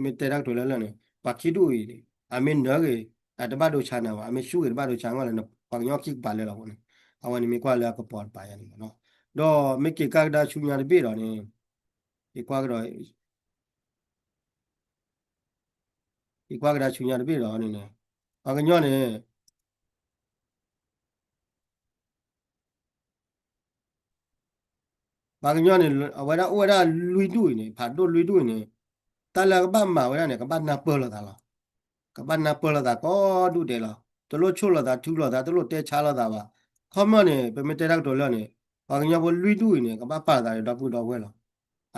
မ့ၢ်တဲတၢ်ကတိၤလၢလၢာ်န့ၣ် ပှၤခံဒူၣ်အံၤန့ၣ် အမ့ၢ်နၢၤဂ့ၤ အတဘၣ်ဒိဆါနၤဘၣ်, အမ့ၢ်ဆူၣ်ဂ့ၤတဘၣ်ဒိဆါဂီၢ်လၢ ပှၤကညီခံကပၤလၢလီၤအဃိန့ၣ်, အဝဲန့ၣ်မ့ၢ်ကွၢ်လၢအကပီၤတပၤယါန့ၣ်မးနီၤ, ဒီးမ့ၢ်က့ၤကါကဒါဆူညါတဘ့ၣ်ဒီးန့ၣ် ယကွၢ်ကဒီး ယကွၢ်ကဒါဆူညါတဘ့ၣ်ဒီးန့ၣ်န့ၣ် ပှၤကညီန့ၣ် ပှၤကညီန့ၣ် အဝဲဒၣ်အိၣ်ဝဲဒၣ်လွံၢ်ဒူၣ်အံၤန့ၣ် ဖးဒိၣ်လွံၢ်ဒူၣ်အံၤန့ၣ် တၢ်လၢအကဘၣ်မၤဝဲဒၣ်န့ၣ် ကဘၣ်နၢ်ပၢၢ်လိာ်သးလီၤ. ကဘၣ်နၢ်ပၢၢ်လိာ်သးကိးဒူၣ်ဒဲးလီၤ. တလိၣ်ဆိၣ်လိာ်သး ထုလိာ်သး တလိၣ်တဲဆါလိာ်သးဘၣ်. ခီမီန့ၣ် ပမ့ၢ်တဲတၢ်ကတိၤလၢန့ၣ် ပှၤကညီဖိလွံၢ်ဒူၣ်အံၤန့ၣ် ကဘၣ်ပာ်သးဒီပုၢ်ဒီဝဲၢ်လီၤ.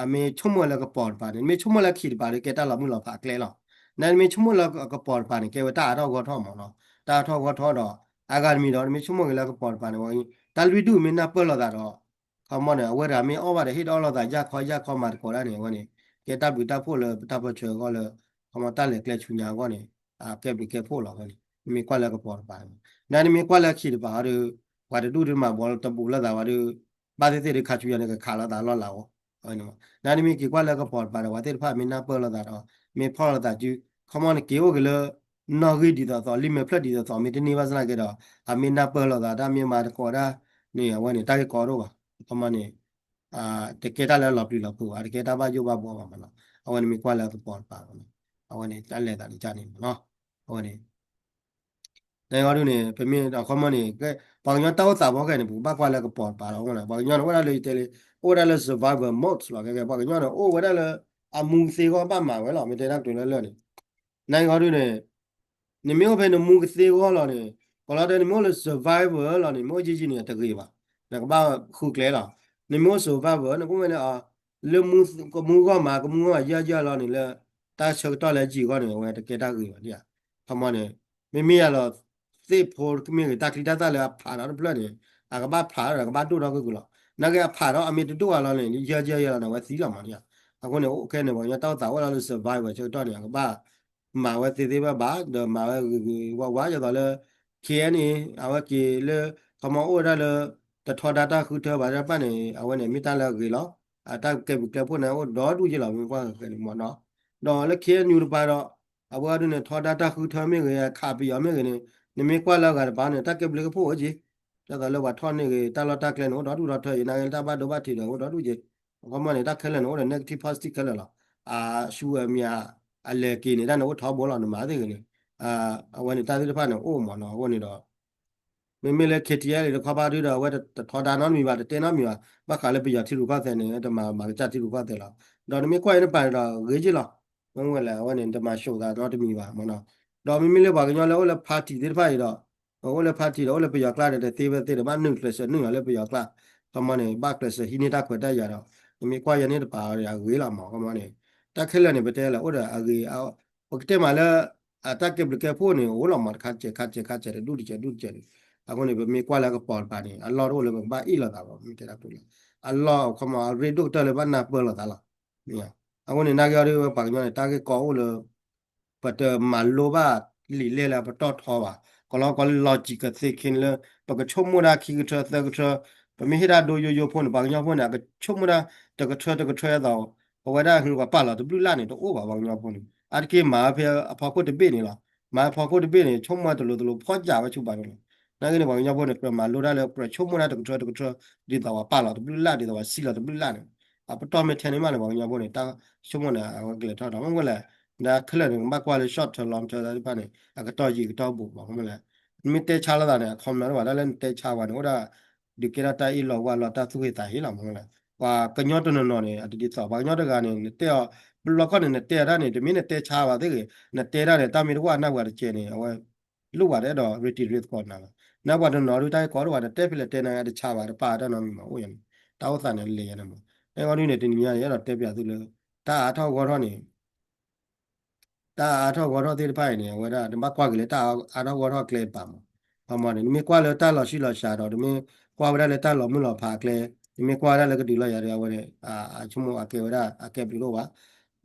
အမ့ၢ်ဆိကမိၣ်လၢကပီၤတပၤန့ၣ် မ့ၢ်ဆိကမိၣ်လၢခံတပၤဒီး ကဲတၢ်လီၤမုၢ်လီၤဖးအကျဲလီၤ. နမ့ၢ်ဆိကမိၣ်လၢကပီၤတပၤန့ၣ် ကဲဝဲတၢ်အါထီၣ်ဂီၢ်ထီၣ်မးနီၤ. တၢ်အါထီၣ်ဂီၢ်ထီၣ်ဒီး အဂၤတမံၤဒီး နမ့ၢ်ဆိကမိၣ်က့ၤလၢကပီၤတပၤန့ၣ် တၢ်လွံၢ်ဒူၣ်မ့ၢ်နၢ်ပၢၢ်လိာ်သးဒီး ခီမီန့ၣ် အဝဲတဂၤမ့ၢ်အီၣ်ဘၣ်ဒီး ဟ့ၣ်ဒီးအီၣ်လိာ်သး ယၢ်ခီယၢ်ခီမၤသကိးဒၣ်န့ၣ် အဝဲန့ၣ် ကဲတၢ်ဘျုးတၢ်ဖှိၣ်လၢပတၢ်ပၢၢ်ဆၢအဂီၢ်လၢ ခီမီတၢ်လဲၤကျဲဆူညါအဂီၢ်န့ၣ် အကဲဘျုးကဲဖှိၣ်လီၤဝဲန့ၣ် နမ့ၢ်ကွၢ်လၢကပီၤတပၤန့ၣ်. နမ့ၢ်ကွၢ်လၢခံတပၤဒီး ပှၤတဒူၣ်ဒုးမၤဘီလၢတဘူးလိာ်သးဝဲဒီး ဘၣ်သ့ၣ်သ့ၣ်ဒီးခးဆူညါန့ၣ် ကခးလိာ်သးလီၢ်လၤအိၣ် အဝဲန့ၣ်မး. နမ့ၢ်က့ၤကွၢ်လၢကပီၤတပၤဒီး ပှၤသ့ၣ်တဖၣ်မ့ၢ်နၢ်ပၢၢ်လိာ်သးဒီး မ့ၢ်ဖီၣ်လိာ်သးစု ခီမီန့ၣ်က့ၤအိၣ်က့ၤလၢ နီၣ်ဂံၢ်ဒ်သိးသိး လံာ်မဲာ်ဖျၢၣ်ဒ်သိးသိး မ့ၢ်တန့ၢ်ဘၣ်စ့ၢ်ကီးဒီး အမ့ၢ်နၢ်ပၢၢ်လိာ်သး တၢ်မ့ၢ်မၤသကိးဒၣ်န့ၣ် အဝဲန့ၣ် တၢ်ဂ့ၢ်ကီဒိၣ်ဘၣ်. ခီမီန့ၣ် တကဲတၢ်လၢလီၤပျံၤလီၤဖုးဘၣ် တကဲတၢ်ဘၣ်ယိၣ်ဘၣ်ဘှီဘၣ်မးနီၤ. အဝဲန့ၣ်မ့ၢ်ကွၢ်လၢကပီၤတပၤမးနီၤ. အဝဲန့ၣ် တၢ်လဲၤသးတကၢ်န့ၣ်မးနီၤ. အဝဲန့ၣ် နဂီၢ်ဒုန့ၣ် ပမ့ၢ်အခီမီန့ၣ် ပှၤကညီတၢ်အိၣ်သးဘီခဲန့ၣ် ပကဘၣ်ကွၢ်လၢကပီၤတပၤလီၤ. ပှၤကညီန့ၣ် အိၣ်ဝဲဒၣ်လၢယတဲလံ အိၣ်ဝဲဒၣ်လၢ survival mode လီၤ. ကဲကဲ ပှၤကညီန့ၣ် အိၣ်ဝဲဒၣ်လၢ အမူကသ့အဂီၢ်ဘၣ်မၤဝဲလီၤ. မ့ၢ်တဲတၢ်ကတိၤလၢလၢာ်န့ၣ် နဂီၢ်ဒုန့ၣ် နမ့ၢ်အိၣ်ဖဲနမူကသ့အဂီၢ်လီၤန့ၣ် ကလီတဲနမ့ၢ်အိၣ်လၢ survival လီၤန့ၣ် မ့ၢ်အိၣ်ယံာ်ယံာ်န့ၣ် တဂ့ၤဘၣ်. နကဘၣ်ဃုကျဲလီၤ. နမ့ၢ်အိၣ် survival နကအိၣ်ဝဲန့ၣ် လၢမူကမူဂီၢ်မး ကမူဂီၢ်မးယၢ်ယၢ်လီၤန့ၣ်လၢ တၢ်ဆၢကတီၢ်လၢယံာ်အဂီၢ်န့ၣ် အဝဲတကဲတၢ်ဂ့ၤဘၣ်ဒ်ဧါ. ခီမီန့ၣ် မ့မ့ၢ်ယၤလီၤ သ့ၣ်ဖိမ့ၢ်ဂ့ၤ တၢ်ချံတၢ်သၣ်လၢအဖးဒီးတဖျၢၣ်န့ၣ် အကဘၣ်ဖးဒီးကဘၣ်ဒိၣ်ထီၣ်ကွ့ၢ်ကွ့ၢ်လီၤ. နာ်က့အဖးဒီးအမ့ၢ်တဒိၣ်အါလီၤန့ၣ် ယၢ်ယၢ်ယၢ်လီၤန့ၣ် အဝဲသံလီၤမးဒ်ဧါ. အဃိန့ၣ် အိၣ်ခဲန့ၣ် ပှၤကညီတၢ်အိၣ်သးအိၣ်လီၤလၢ survival ဆၢကတီၢ်န့ၣ် အကဘၣ် မၤဝဲသ့သ့ဘၣ်ဘၣ် ဒီးမၤဝဲဂ့ၤဂ့ၤဝါဝါ ဒ်သိးလၢ KNA အဝဲက့ၤလၢ ခီမီအိၣ်ဝဲဒၣ်လၢ တထီဒါတၢ်ဃုထၢဘၣ်တဖၣ်န့ၣ် အဝဲန့ၣ်မ့ၢ်တၢ်လၢအဂ့ၤလီၤ. အတၢ်ကဲဘျုးကဲဖှိၣ်န့ၣ် အိၣ်ဒီဒူၣ်ယ့ၢ်လီၤ မ့ၢ်ကွၢ်ခဲန့ၣ်မးနီၤ. ဒီးလၢ KNU တပၤဒီး အဝဲဒၣ်န့ၣ် ထီဒါတၢ်ဃုထၢမ့ၢ်ဂ့ၤ ခးပယီၤမ့ၢ်ဂ့ၤန့ၣ် နမ့ၢ်ကွၢ်လၢအဂၤတပၤန့ၣ် တၢ်ကဲဘျုးကဲဖှိၣ်အိၣ်က့ၤ ဒ်သိးလၢပှၤထီၣ်န့ၢ်ဂ့ၤ တၢ်လီၢ်တၢ်ကျဲန့ၣ် အိၣ်ဒီဒူၣ်ဒီထၢယ့ၣ် နာ်က့လၢတၢ်ဘၣ်ဒိဘၣ်ထံးဒီး အိၣ်ဒီဒူၣ်ယ့ၣ်. အခီမီန့ၣ် တၢ်ခဲလၢာ်န့ၣ် အိၣ်ဒီး negative positive ခဲလၢာ်လီၤ. အဆူအမံၤ အလဲၤက့ၤန့ၣ် တၢ်န့ၣ်အိၣ်ထီဘိလီၤ နမၤသ့ၣ်ဂ့ၤန့ၣ် အဝဲန့ၣ် တၢ်သ့ၣ်တဖၣ်န့ၣ် အိၣ်မးနီၤ အဃိန့ၣ်ဒီး မ့မ့ၢ်လၢ KTLA တခီပၤဒုဒီး အဝဲတထီဒါနီတမံၤဘၣ် တတဲနီတမံၤဘၣ် ဘၣ်ဃးလၢပယီၤထံရူၢ်ကီၢ်သဲးန့ၣ် တမၤမၤကစၢ်ထံရူၢ်ကီၢ်သဲးလီၤ. ဒီးနမ့ၢ်ကွၢ်အံၤတပၤန့ၣ်ဒီး ဂ့ၤက့ၢ်လီၤ. မ့ၢ်ဝဲလဲၣ် အဝဲန့ၣ် တမၤၡိးသးနီတမံၤဘၣ်မးနီၤ. ဒီးမ့မ့ၢ်လၢပှၤကညီလၢအိၣ်လၢ party သ့ၣ်တဖၣ်အံၤဒီး အိၣ်လၢ party ဒီး အိၣ်လၢပယီၤကျါန့ၣ် တသ့ဝဲသ့ဒီး ဘၣ်နုာ်ကျဲးစၢးနုာ်လီၤလၢပယီၤကျါ ခီမီန့ၣ် ဘၣ်ကျဲးစၢးဟံးန့ၢ်တၢ်ခွဲးတၢ်ယာ်ဒီး နမ့ၢ်ကွၢ်ယဲန့ၣ်တပၤအဂ့ၤလီၤမး ခီမီန့ၣ် တၢ်ခဲလၢာ်န့ၣ် ပတဲလၢအိၣ်ဒီးအဂ့ၤ ပကတဲမးလၢ အတၢ်ကဲဘျုးကဲဖှိၣ်န့ၣ် အိၣ်လီၤမး တခါတစဲး ခါတစဲး ခါတစဲး တဒူၣ်တစဲး ဒူၣ်တစဲးန့ၣ် အဃိန့ၣ် ပမ့ၢ်ကွၢ်လၢကပီၤတပၤန့ၣ် အလီၢ်တအိၣ်လၢပကဘၣ်အ့ၣ်လိာ်သးဘၣ် မ့ၢ်တဲတၢ်ကတိၤလၢ အလီၢ်ခီမီ အရ့ဒိၣ်ကတၢၢ်လၢဘၣ်နၢ်ပၢၢ်လိာ်သးလီၤ. အဃိန့ၣ် နာ်က့အီၤဒ်ဝဲပှၤကညီန့ၣ် တၢ်ဂ့ၢ်ကီအိၣ်လၢ ပတမၤလိဘၣ်လံာ်လဲၢ်လၢပတီၢ်ထီဘၣ်. ကလီကီလၢ logical thinking လၢ ပကဆိကမိၣ်ဒၣ်ခံကထၢသၢကထၢ ပမ့ၢ်ဟ့ၣ်ဒၣ်ဒိယိယိဖိန့ၣ် ပှၤကညီဖိန့ၣ် အကဆိကမိၣ်ဒၣ်တကထၢတကထၢအသိး ပဝဲဒၣ်ဟူပာ်လီၤတဘျုးလၢ်န့ၣ် တအိၣ်ဘၣ် ပှၤကညီဖိန့ၣ် အါတက့ၢ်မၤဝဲဖဲအဖီခိၣ်တဘ့ၣ်န့ၣ်လီၤ. မၤဝဲဖီခိၣ်တဘ့ၣ်န့ၣ် ဆိကမိၣ်တလိၤတလိၤ ဖီၣ်စးဝဲဆူပာ်န့ၣ်လီၤ. နာ်က့န့ၣ် ပှၤကညီဖိန့ၣ် ကြၢးမၤလိတၢ်လၢ ကြၢးဆိကမိၣ်ဒၣ်တကထၢတကထၢ ဒ်သိးပှၤပာ်လီၤတဘျုးလၢ် ဒ်သိးပှၤစံးလီၤတဘျုးလၢ်န့ၣ် အပတီၢ်မ့ၢ်ထဲန့ၣ်မးန့ၣ် ပှၤကညီဖိန့ၣ် တၢ်ဆိကမိၣ်န့ၣ် အဝဲကလဲၤထီၣ်ဒီးမ့ၢ်ဝဲလဲၣ် နခဲလၢာ်န့ၣ် ကဘၣ်ကွၢ်လၢ short term long term သ့ၣ်တဖၣ်န့ၣ် အကတီၢ်ယံာ်ကတီၢ်ဘူးမး မ့ၢ်လဲၣ် နမ့ၢ်တဲဆါလိာ်သးန့ၣ် အ comment တဘၣ် တၢ်လၢနတဲဆါပှၤန့ၣ် အိၣ်ဒၣ် ဒုးကဲထီၣ်တၢ်အ့ၣ်လိာ်ဝါလိာ်တၢ်သူၣ်ဂ့ၤသးဟ့လီၤ မ့ၢ်လဲၣ် ပှၤကညီတနီၤနီၤန့ၣ် အတဒ်သိး ပှၤကညီတဂၤန့ၣ် နတဲအီၤ ဘျီခီန့ၣ် နတဲတၢ်န့ၣ် တမ့ၢ်နတဲဆါဘၣ်သ့ၣ်ဂ့ၤ နတဲတၢ်န့ၣ် တၢ်မ့ၢ်တဝၣ်နၢ်ပှၤတကဲန့ၣ် အဝဲ လိၣ်ဝဲတအဲၣ်ဒိး reiterate သကိးနၤလီၤ. နပှၤတနီၤဒုးတၢ်ဂ့ၢ်ကီဒိၣ်ဝဲ တတဲဖဲလဲၣ်တဲနၤ တဆါဘၣ် တပာ်တၢ်နီတမံၤမး အိၣ်ယၤန့ၣ် တၢ်အိၣ်သးန့ၣ်လဲၤယၤန့ၣ်မး. အဲၣ်ဒိးဒုးန့ၣ် တနံၤညါန့ၣ် အဲၣ်ဒိးတဲပၠးသုလၢ တၢ်အါထီၣ်ဂီၢ်ထီၣ်န့ၣ် တၢ်အါထီၣ်ဂီၢ်ထီၣ်သ့ၣ်တဖၣ်အံၤန့ၣ် အဝဲဒၣ် နဘၣ်ကွၢ်က့ၤလၢတၢ်အါထီၣ်ဂီၢ်ထီၣ်ကျဲတပၤမး. ပှၤမၤန့ၣ် နမ့ၢ်ကွၢ်လၢတၢ်လီၤဆံးလီၤစှၤဒီး နမ့ၢ်ကွၢ်ဝဲဒၣ်လၢတၢ်လီၤမုၢ်လီၤဖးအကျဲ, နမ့ၢ်ကွၢ်ဝဲဒၣ်လၢကဒုးလီၤယၤဒီး အဝဲန့ၣ် အဆိကမိၣ်အကဲဝဲဒၣ် အကဲဘျုးဒိၣ်ဘၣ်.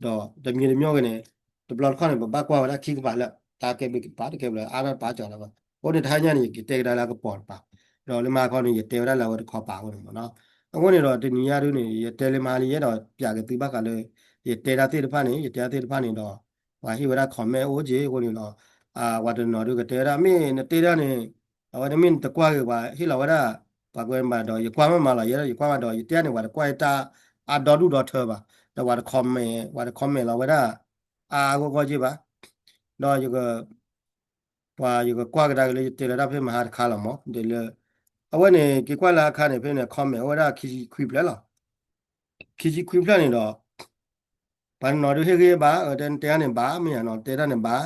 ဒီးတမံၤတမံၤဂ့ၤန့ၣ် တဘျီတခီၣ်န့ၣ် ပဘၣ်ကွၢ်ဝဲဒၣ်ခံကပၤလၢ တၢ်ကဲဘျုးကပၤတကဲဘျုး အါထီၣ်တပၤကီလၢၤဘၣ်. အဃိန့ၣ် တဟါညါန့ၣ် ယကတဲကဒါလၢအကပီၤတပၤ, ဒီးလၢမဟါခီန့ၣ် ယတဲဝဲဒၣ်လၢအဝဲတခီပၤအဃိန့ၣ်မးနီၤ. အဃိန့ၣ်ဒီးတနံၤညါဒုးန့ၣ် ယတဲလၢမဟါလံ ယအဲၣ်ဒိးပၠးက့ၤသုဘၣ်ဃးလၢ ယတဲဒၣ်သ့ၣ်တဖၣ်န့ၣ် ယတဲဒၣ်သ့ၣ်တဖၣ်န့ၣ်ဒီး ပှၤဟ့ၣ်ဝဲဒၣ် comment အိၣ်က့ၤအဃိန့ၣ်ဒီး ပှၤတနီၤဒုးကတဲဝဲဒၣ် မ့ၢ်နတဲဒၣ်န့ၣ် အဝဲန့ၣ်မ့ၢ်နတကွၢ်က့ၤပှၤဟ့ၣ်လီၤဝဲဒၣ် ပှၤကွဲးမးဒီး ယကွၢ်မးမးလီၤ ယဲဒၣ်ယကွၢ်မးဒီး ယတဲန့ၣ် ပှၤတကွၢ်တၢ်အါဒီဒူၣ်ဒီထၢဘၣ်, ဒီးပှၤတ comment ပှၤတ comment လီၤဝဲဒၣ် အါအါဂီၢ်ဂီၢ်က့ၤဘၣ်, ဒီးယက ပှၤယကကွၢ်ကဒါက့ၤလၢယတဲလီၤတၢ်ဖဲမဟါတခါလီၤမး ဒ်လၢ အဝဲန့ၣ် က့ၤကွၢ်လၢအခါန့ၣ် ဖဲန့ၣ် comment အိၣ်ဝဲဒၣ်ခံဆံခွံဖျၢၣ်လီၤ. ခံဆံခွံဖျၢၣ်န့ၣ်ဒီး ပှၤတနီၤဒုးဟ့ၣ်ဂံၢ်ဘါ တဲတဲန့ၣ်ဘၣ် မ့ၢ်ယၤနီၤ တဲတၢ်န့ၣ်ဘၣ်,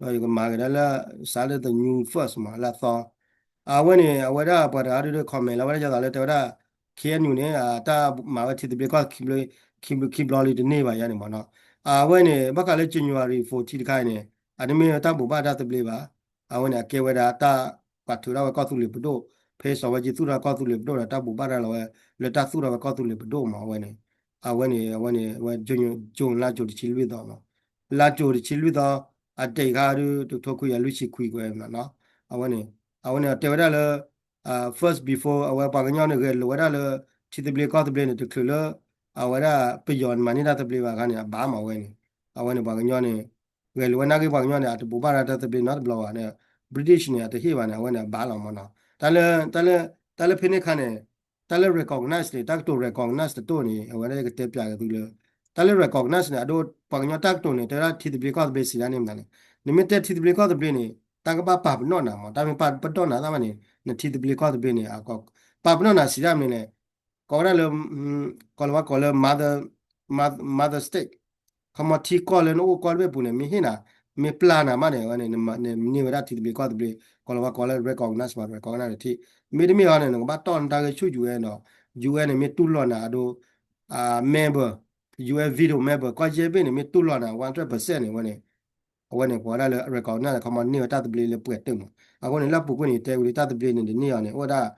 ဒီးယကမၤက့ၤဒၣ်လၢ စးလၢ the new first မး လၢအသီ, အဝဲန့ၣ် အဝဲဒၣ်ပှၤတဂၤဒုးဒုး comment လီၤဝဲဒၣ်ယသးလၢတဲဝဲဒၣ် KNU န့ၣ် တၢ်မၤဝဲထံသဘျ့ကီၢ်သဘျ့ ခံဘျီလံတန့ၢ်ဘၣ်ယၤန့ၣ်မးနီၤ, အဝဲန့ၣ် ဘၣ်ဃးလၢ January fourteen တခါအံၤန့ၣ် အတမ့ၢ်တၢ်ဘိးဘၣ်တၢ်သဘျ့ဘၣ်, အဝဲန့ၣ် အကဲဝဲဒၣ်တၢ်ပှၤထုးထီၣ်ဝဲကီၢ်သူလ့ၤပဒိၣ်, ဖဲစီၤဝဲကၠံသူၣ်ထီၣ်ကီၢ်သူလ့ၤပဒိၣ်ဒီး တၢ်ဘိးဘၣ်တၢ်လီၤဝဲ လၢတၢ်သူၣ်ထီၣ်ဝဲကီၢ်သူလ့ၤပဒိၣ်မး အဝဲန့ၣ်, အဝဲန့ၣ် အဝဲန့ၣ် အဝဲ June June လါကၠိၤတဆံလွံၢ်သီမး, လါကၠိၤတဆံလွံၢ်သီ အဒံးခါဒုး တကထိခွံကယၤလွံၢ်ဆံခွံကွဲးနီၤ, အဝဲန့ၣ် အဝဲန့ၣ် တဲဝဲဒၣ်လၢ first before အဝဲပှၤကညီန့ၣ် ဂဲၤလိာ်ဝဲဒၣ်လၢ ထံသဘျ့ကီၢ်သဘျ့န့ၣ် တချုးလၢ အဝဲဒၣ်ပယီၤမၤန့ၢ်တၢ်သဘျ့ဘၣ်အခါန့ၣ် အဘၣ်မးဝဲန့ၣ်, အဝဲန့ၣ်ပှၤကညီန့ၣ် ဂဲၤလိာ်ဝဲနာ်က့ပှၤကညီန့ၣ် အတဘိးဘၣ်တၢ်သဘျ့နီတဘျီဘၣ်န့ၣ် British န့ၣ် အတဟ့ၣ်ဘၣ်န့ၣ် အဝဲန့ၣ်အဘၣ်လီၤမးနီၤ, တၢ်လၢ တၢ်လၢ တၢ်လၢဖဲန့ၣ်အခါန့ၣ် တၢ်လၢ recognize န့ၣ် တၢ်ကတိၤ recognize တတိၢ်န့ၣ် အဝဲဒၣ်ကတဲပၠးက့ၤသုလၢ တၢ်လၢ recognize န့ၣ် အဒိ ပှၤကညီတၢ်ကတိၤန့ၣ် တဲဝဲဒၣ်ထံသဘျ့ကီၢ်သဘျ့စံးဒၣ်န့ၣ်မနုၤလဲၣ်, နမ့ၢ်တဲထံသဘျ့ကီၢ်သဘျ့န့ၣ် တၢ်ကဘၣ်ပာ်ပနီၣ်နၤမး, တၢ်မ့ၢ်ပာ်ပနီၣ်နၤတၢ်မးန့ၣ် နထံသဘျ့ကီၢ်သဘျ့န့ၣ် ပာ်ပနီၣ်နၤစံးဒၣ်မနုၤလဲၣ်, ကိးဝဲဒၣ်လၢ ကိးလၢဝဲကိးလၢ mother, mother state, ခီမီထံကီၢ်လၢနအိၣ်ကီၢ်တဘ့ၣ်ပူၤန့ၣ် မ့ၢ်ဟ့ၣ်နၤ မ့ၢ်ပျၢ်နၤမးန့ၣ် အဝဲန့ၣ် နမ့ၢ်ဝဲဒၣ်ထံသဘျ့ကီၢ်သဘျ့, ကိးလၢဝဲကိးလၢ recognize မး recognize ထံ, မ့တမ့ၢ်ဟီန့ၣ် နကဘၣ်တီၢ်နတၢ်ဂ့ၢ်ဆူ ယူၢ်အဲၣ် ဒီး ယူၢ်အဲၣ် န့ၣ် မ့ၢ်တူၢ်လိာ်နၤအဒိ member, ယူၢ်အဲၣ် veto member ကီၢ်ယဲၢ်ဘ့ၣ်န့ၣ် မ့ၢ်တူၢ်လိာ်နၤ one hundred percent န့ၣ် အဝဲန့ၣ် အဝဲန့ၣ် ကိးဝဲဒၣ်လၢ recognize န့ၣ် ခီမီန့ၢ်ဝဲတၢ်သဘျ့လၢပှဲၤတုာ်မး, အဃိန့ၣ် လၢအပူၤကွံာ်န့ၣ် တဲဝံၤလံတၢ်သဘျ့န့ၣ် တန့ၢ်အီၤန့ၣ် အိၣ်ဝဲဒၣ်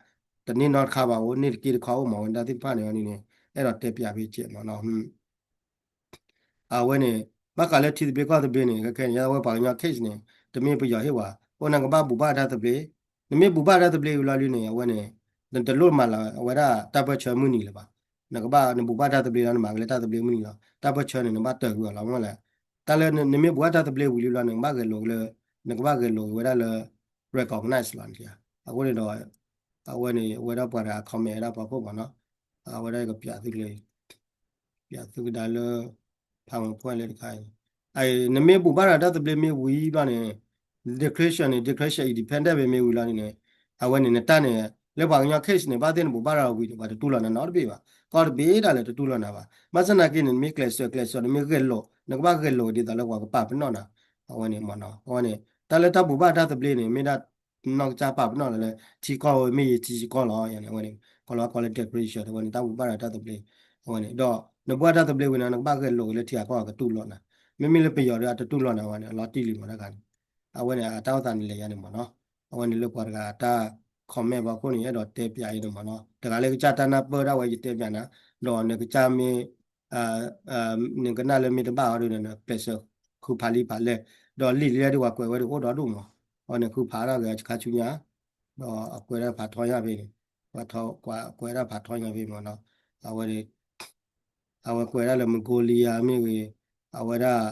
တန့ၢ်နီတခါဘၣ်အိၣ် န့ၢ်တက့ၢ်တခီအိၣ်မး ဝဲဒၣ်သ့ၣ်တဖၣ်န့ၣ်န့ၣ် အဲၣ်ဒိးတဲပၠးဖဲကဲးမးနီၤ အဝဲန့ၣ် ဘၣ်ဃးလၢထံသဘျ့ကီၢ်သဘျ့န့ၣ် ခဲခဲန့ၣ် ယဝဲပှၤကညီ case န့ၣ် တမ့ၢ်ပယီၤဟ့ၣ်ဝဲ, အိၣ်နကဘၣ်ဘူၣ်ဘၣ်တၢ်သဘျ့, နမ့ၢ်ဘူၣ်ဘၣ်တၢ်သဘျ့ဝံၤလီၤလံန့ၣ် အဝဲန့ၣ် နတလိၣ်မၤလၢၤဝဲဒၣ်တၢ်ပၢၢ်ဆၢမုၢ်နံၤလၢၤဘၣ်, နကဘၣ်နဘူၣ်ဘၣ်တၢ်သဘျ့လီၤ နမၤက့ၤလၢတၢ်သဘျ့မုၢ်နံၤလီၤ တၢ်ပၢၢ်ဆၢန့ၣ် နဘၣ်တၢၢ်ကွံာ်အီၤလီၤ မ့ၢ်လဲၣ်, တၢ်လၢနမ့ၢ်ဘူၣ်ဘၣ်တၢ်သဘျ့ဝံၤလံလီၤ နကဘၣ်ဂဲၤလိာ်လၢ နကဘၣ်ဂဲၤလိာ်က့ၤဝဲဒၣ်လၢ recognize လီၤန့ၣ်, အဃိန့ၣ်ဒီး အဝဲန့ၣ် အဝဲဒၣ်ပှၤတဂၤ comment ဝဲဒၣ်ပှၤဖှိၣ်မးနီၤ, အဝဲဒၣ်ကပၠးသုကလဲၤ ပၠးသုကဒါလၢ ဖးမီၤဖှဲၣ်လၢတခါအံၤ, နမ့ၢ်ဘူၣ်ဘၣ်ဒီးတၢ်သဘျ့မ့ၢ်ဝံၤဘျီန့ၣ် declaration န့ၣ် declaration independent မ့ၢ်ဝံၤလီၤန့ၣ် အဝဲန့ၣ်နတၢ်န့ၣ် လၢပှၤကညီ case န့ၣ် ဘၣ်သ့ၣ်နဘူၣ်ဘၣ်ဒီးဝံၤန့ၣ် ပှၤတတူၢ်လိာ်နၤနီတဘ့ၣ်ဘၣ်, ကီၢ်တဘ့ၣ်ဒၣ်လဲာ်တတူၢ်လိာ်နၤဘၣ်, ဘၣ်ဆၣ်သနာ်က့န့ၣ် နမ့ၢ်ကျဲးစၢးကျဲးစၢး နမ့ၢ်ဂဲၤလိာ် နကဘၣ်ဂဲၤလိာ်ဒ်သိးလၢပှၤကပာ်ပနီၣ်နၤ, အဝဲန့ၣ်မးနီၤ အဝဲန့ၣ် တၢ်လၢတၢ်ဘူၣ်ဘၣ်တၢ်သဘျ့န့ၣ် မ့ၢ်ဒၣ် နီၢ်ကစၢ်ပာ်ပနီၣ်လၢ ထံကီၢ်ဝဲမ့ၢ်ယထံကီၢ်လီၤ ယၤန့ၣ် အဝဲန့ၣ် ကိးလီၤကိးလၢ declaration အဝဲန့ၣ် တၢ်ဘူၣ်ဘၣ်ဒီးတၢ်သဘျ့ အဝဲန့ၣ် ဒီးနဘူၣ်ဘၣ်တၢ်သဘျ့ဝံၤန့ၣ် နကဘၣ်ဂဲၤလိာ်က့ၤလၢထံဂၤကီၢ်ဂၤကတူၢ်လိာ်နၤ, မ့မ့ၢ်လၢပယီၤဒီးအတတူၢ်လိာ်နၤဝဲန့ၣ် အလီၤတံၢ်လံမးတခါန့ၣ်, အဝဲန့ၣ် အတၢ်အိၣ်သးန့ၣ်လဲၤယၤန့ၣ်မးနီၤ, အဝဲန့ၣ်လၢပှၤတဂၤတၢ် comment ဘၣ်အဃိန့ၣ် အဲၣ်ဒိးတဲပၠးအံၤန့ၣ်မးနီၤ, တဂၤလၢကစၢ်တၢ်နၢ်ပၢၢ်ဒၣ်ဝဲယတဲပၠးနၤ, ဒီးနကစၢ်မ့ၢ် နကနၣ်လၢမ့ၢ်တဘၣ်အီၤဒုးန့ၣ် ကျဲးစၢးဃုဖးလံာ်ဖးလဲၢ်, ဒီးလံာ်လံာ်လၢဒ်ပှၤကွဲးဝဲဒၣ်အိၣ်ဒီဒူၣ်မး, အဝဲန့ၣ်ဃုဖးဒၣ်ဂ့ၤခါဆူညါ, ဒီးအကွဲးဒၣ်ဖးထီညါဖဲန့ၣ်, ပှၤကွဲးဒၣ်ဖးထီညါဖဲမးနီၤ, အဝဲ အဝဲကွဲးဒၣ်လၢ Mongolia မ့ၢ်ဂ့ၤ, အဝဲဒၣ်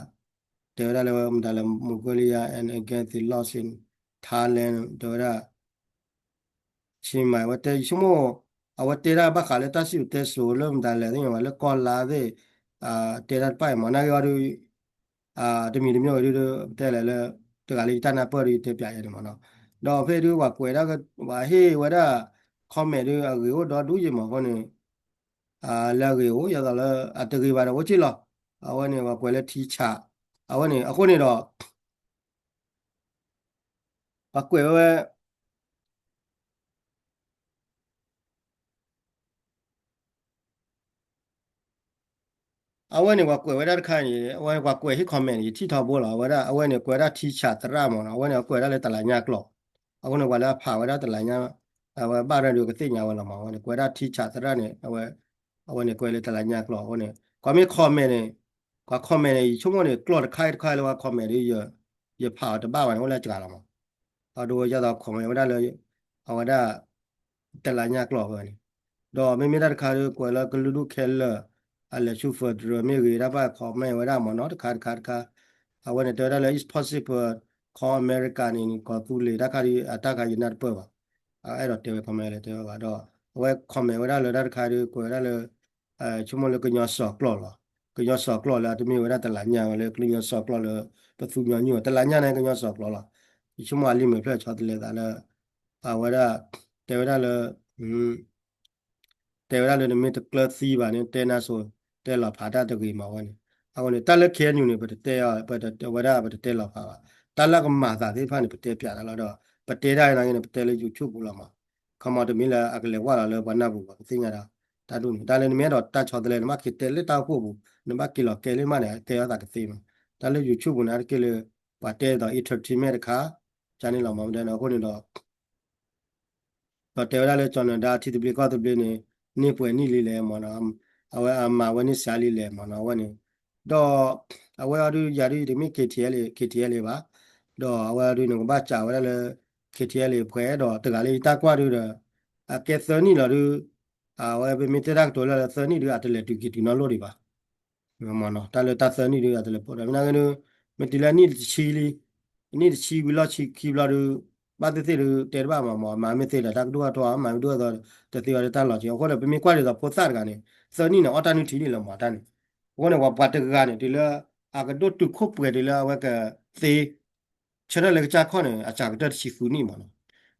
တဲဝဲဒၣ်လၢမတၤလဲၣ် Mongolia and again they lost in Thailand တဲဝဲဒၣ် Chiang Mai အဝဲတဲ ယဆိကမိၣ် အဝဲတဲဒၣ်ဘၣ်ဃးလၢတၢ်စံၣ်စိၤတဲစိၤလၢမတၤလဲၣ်သ့ၣ်ညါဘၣ် လၢကီၢ်လါသ့ၣ် တဲဒၣ်တဖၣ်အံၤမး နာ်က့ၤအီၤဒုး တမံၤတမံၤဝဲဒုး တဲလဲၣ်လၢ တဂၤလၢယတၢ်နၢ်ပၢၢ်ဒုး ယတဲပၠးယၤန့ၣ်မးနီၤ, ဒီးဖဲဒုးပှၤကွဲးဒၣ် ပှၤဟ့ၣ်ဝဲဒၣ် comment ဒုး အဂ့ၤအိၣ်ဒီဒူၣ်ယံၤမးအဃိန့ၣ် လၢအဂ့ၤအိၣ် ယသးလၢအတဂ့ၤဘၣ်ဒီးအိၣ်က့ၢ်လီၤ, အဝဲန့ၣ် ပှၤကွဲးလၢထံဆး အဝဲန့ၣ် အဃိန့ၣ်ဒီး ပှၤကွဲးဝဲ အဝဲန့ၣ် ပှၤကွဲးဝဲဒၣ်တခါန့ၣ် အဝဲပှၤကွဲးဟ့ၣ် comment န့ၣ် ယထံၣ်ထီဘိလီၤ. အဝဲဒၣ် အဝဲန့ၣ် ကွဲးဝဲဒၣ် ထံဆးသရၣ်မ့ၢ်နီၤ, အဝဲန့ၣ် ကွဲးဝဲဒၣ်လၢတလးညါကျိာ်, အဃိန့ၣ် ပှၤလၢအဖးဝဲဒၣ်တလးညါ အဝဲဘၣ်ရၢၢ်ဒီးကသ့ၣ်ညါဝဲလီၤမး, အဝဲန့ၣ် ကွဲးဝဲဒၣ်ထံဆးသရၣ်န့ၣ် အဝဲ အဝဲန့ၣ် ကွဲးလၢတလးညါကျိာ် အဃိန့ၣ် ကွၢ်မ့ၢ် comment န့ၣ် ကွၢ် comment န့ၣ် ယဆိကမိၣ်န့ၣ် ကျိာ်တခါတခါလၢပှၤ comment ဒီး ယဖးအီၤတဘၣ်ဘၣ်န့ၣ် အိၣ်လၢစှၤလီၤမး. အဒိ ယသး comment ဝဲဒၣ်လၢ အဝဲဒၣ် တလးညါကျိာ်ဝဲန့ၣ်, ဒီးမ့မ့ၢ်တၢ်တခါဒီး ကွဲးလၢကလုာ်ဒူၣ်ခဲလၢာ် အလဲၤဆူ federal မ့ၢ်ဂ့ၤ တၢ်ပာ် comment ဝဲဒၣ်မ့ၢ်နီၤ တခါတခါတခါ, အဝဲန့ၣ် တဲဝဲဒၣ်လၢ it's possible ခီ America န့ၣ် ကီၢ်သူလ့ၤတၢ်ခါဒီး အတၢ်ခါယနၢ်တပၢၢ်ဘၣ်, အအဲၣ်ဒိးတဲဝဲ comment လဲၤတဲဝဲဘၣ်ဒီး အဝဲ comment ဝဲဒၣ်လၢတၢ်တခါဒီး ကွဲးဝဲဒၣ်လၢ ဆိကမိၣ်လၢကညီစီၤကျိာ်လီၤ. ကညီစီၤကျိာ်လၢအတမ့ၢ်ဝဲဒၣ်တလးညါဝဲလၢကညီစီၤကျိာ်လၢ ပသူညီနုၢ် တလးညါန့ၣ် ကညီစီၤကျိာ်လီၤ. ယဆိကမိၣ်အလံာ်မဲာ်ဖျၢၣ်ဆီတလဲသးလၢ အဝဲဒၣ် တဲဝဲဒၣ်လၢ တဲဝဲဒၣ်လၢနမ့ၢ်တကျၢၤသံဘၣ်န့ၣ် တဲနါစိၤ တဲလီၤဖးတၢ်တဂ့ၤမးဝဲန့ၣ်, အဃိန့ၣ် တၢ်လၢ KNU န့ၣ် ပတတဲအီၤ ပဝဲဒၣ်ပတတဲလီၤဖးဘၣ်. တၢ်လၢကမၤသးသ့ၣ်တဖၣ်န့ၣ် ပတဲပၠးတၢ်လီၤဒီး ပတဲတၢ်နာ်က့န့ၣ် ပတဲလၢ YouTube ပူၤလီၤမး. ခီမီတမ့ၢ်လၢအကလဲၤဝဲလီၤလၢပှၤနၢ်ပူၤ ပှၤကသ့ၣ်ညါဒီး တၢ်ဒ်န့ၣ် တၢ်လၢနမ့ၢ်အဲၣ်ဒိးတၢ်ဆီတလဲ နဘၣ်က့ၤတဲလၢတၢ်အိၣ်ဖှိၣ်ပူၤ နဘၣ်က့ၤလီၤကဲလၢမးန့ၣ် ကဲထီၣ်သးကသ့မး. တၢ်လၢ YouTube ပူၤန့ၣ် အါတက့ၢ်လၢ ပှၤတဲဒီး entertainment တခါ ကန့ၣ်လီၤမး မ့ၢ်ဒ်န့ၣ်အဃိန့ၣ်ဒီး ဒီးတဲဝဲဒၣ်လၢ ကၠီၤနဒါ ထံသဘျ့ကီၢ်သဘျ့န့ၣ် န့ၢ်ပှဲၤနံၣ်လံလဲၣ်မးနီၤ, အဝဲအမၤဝဲန့ၢ်စှၤလံလဲၣ်မးနီၤ အဝဲန့ၣ်, ဒီး အဝဲအီၤဒုး ယၤဒုး ယတမ့ၢ် KTLA KTLA ဘၣ်, ဒီးအဝဲအီၤဒုး နကဘၣ်စံးဝဲဒၣ်လၢ KTLA ပှဲၤဒီးတဂၤလၢယတၢ်ကွၢ်ဒုးဒီး အကဲသၢနံၣ်လီၤဒုး အဝဲပမ့ၢ်တဲတၢ်ကတိၤလၢသၢနံၣ်ဒုး အတလဲၤတုၤက့ၤတုၤနီၢ်လိၣ်ဒံးဘၣ် မ့ၢ်နီၤ တၢ်လၢတၢ်သၢနံၣ်ဒုး အတလဲၤပိာ်ဒီး မ့ၢ်နာ်က့ဒုး မ့ၢ်တုၤလၢအနံၣ်တဆံလံ, အနံၣ်တဆံဝံၤလီၢ်ခံခံဘျီဒုး ဘၣ်သ့ၣ်သ့ၣ်ဒုး တဲတဘၣ်မးမး မၤမ့ၢ်သ့ဒီး တၢ်ကဒိၣ်ထီၣ်ထီၣ် မၤမ့ၢ်ဒိၣ်ထီၣ်ထီၣ် တသ့ဝဲဒၣ်တၢ်လီၤဆီ အဃိန့ၣ် ပမ့ၢ်ကွၢ်ဒ်သိးဖိသၣ်တဂၤန့ၣ် သၢနံၣ်န့ၣ် အီၣ်တၢ်နုၢ်ထံန့ၣ်လီၤမးတၢ်န့ၣ်, အဃိန့ၣ် ပှၤပှၤတဂၤန့ၣ် တုၤလၢ အကဒိၣ်တုာ်ခိၣ်ပှဲၤတုၤလၢအဝဲကသ့ ဆၢထၢၣ်လၢကစၢ်ခီၣ်န့ၣ် အစှၤကတၢၢ်တဆံဃုနံၣ်မးနီၤ,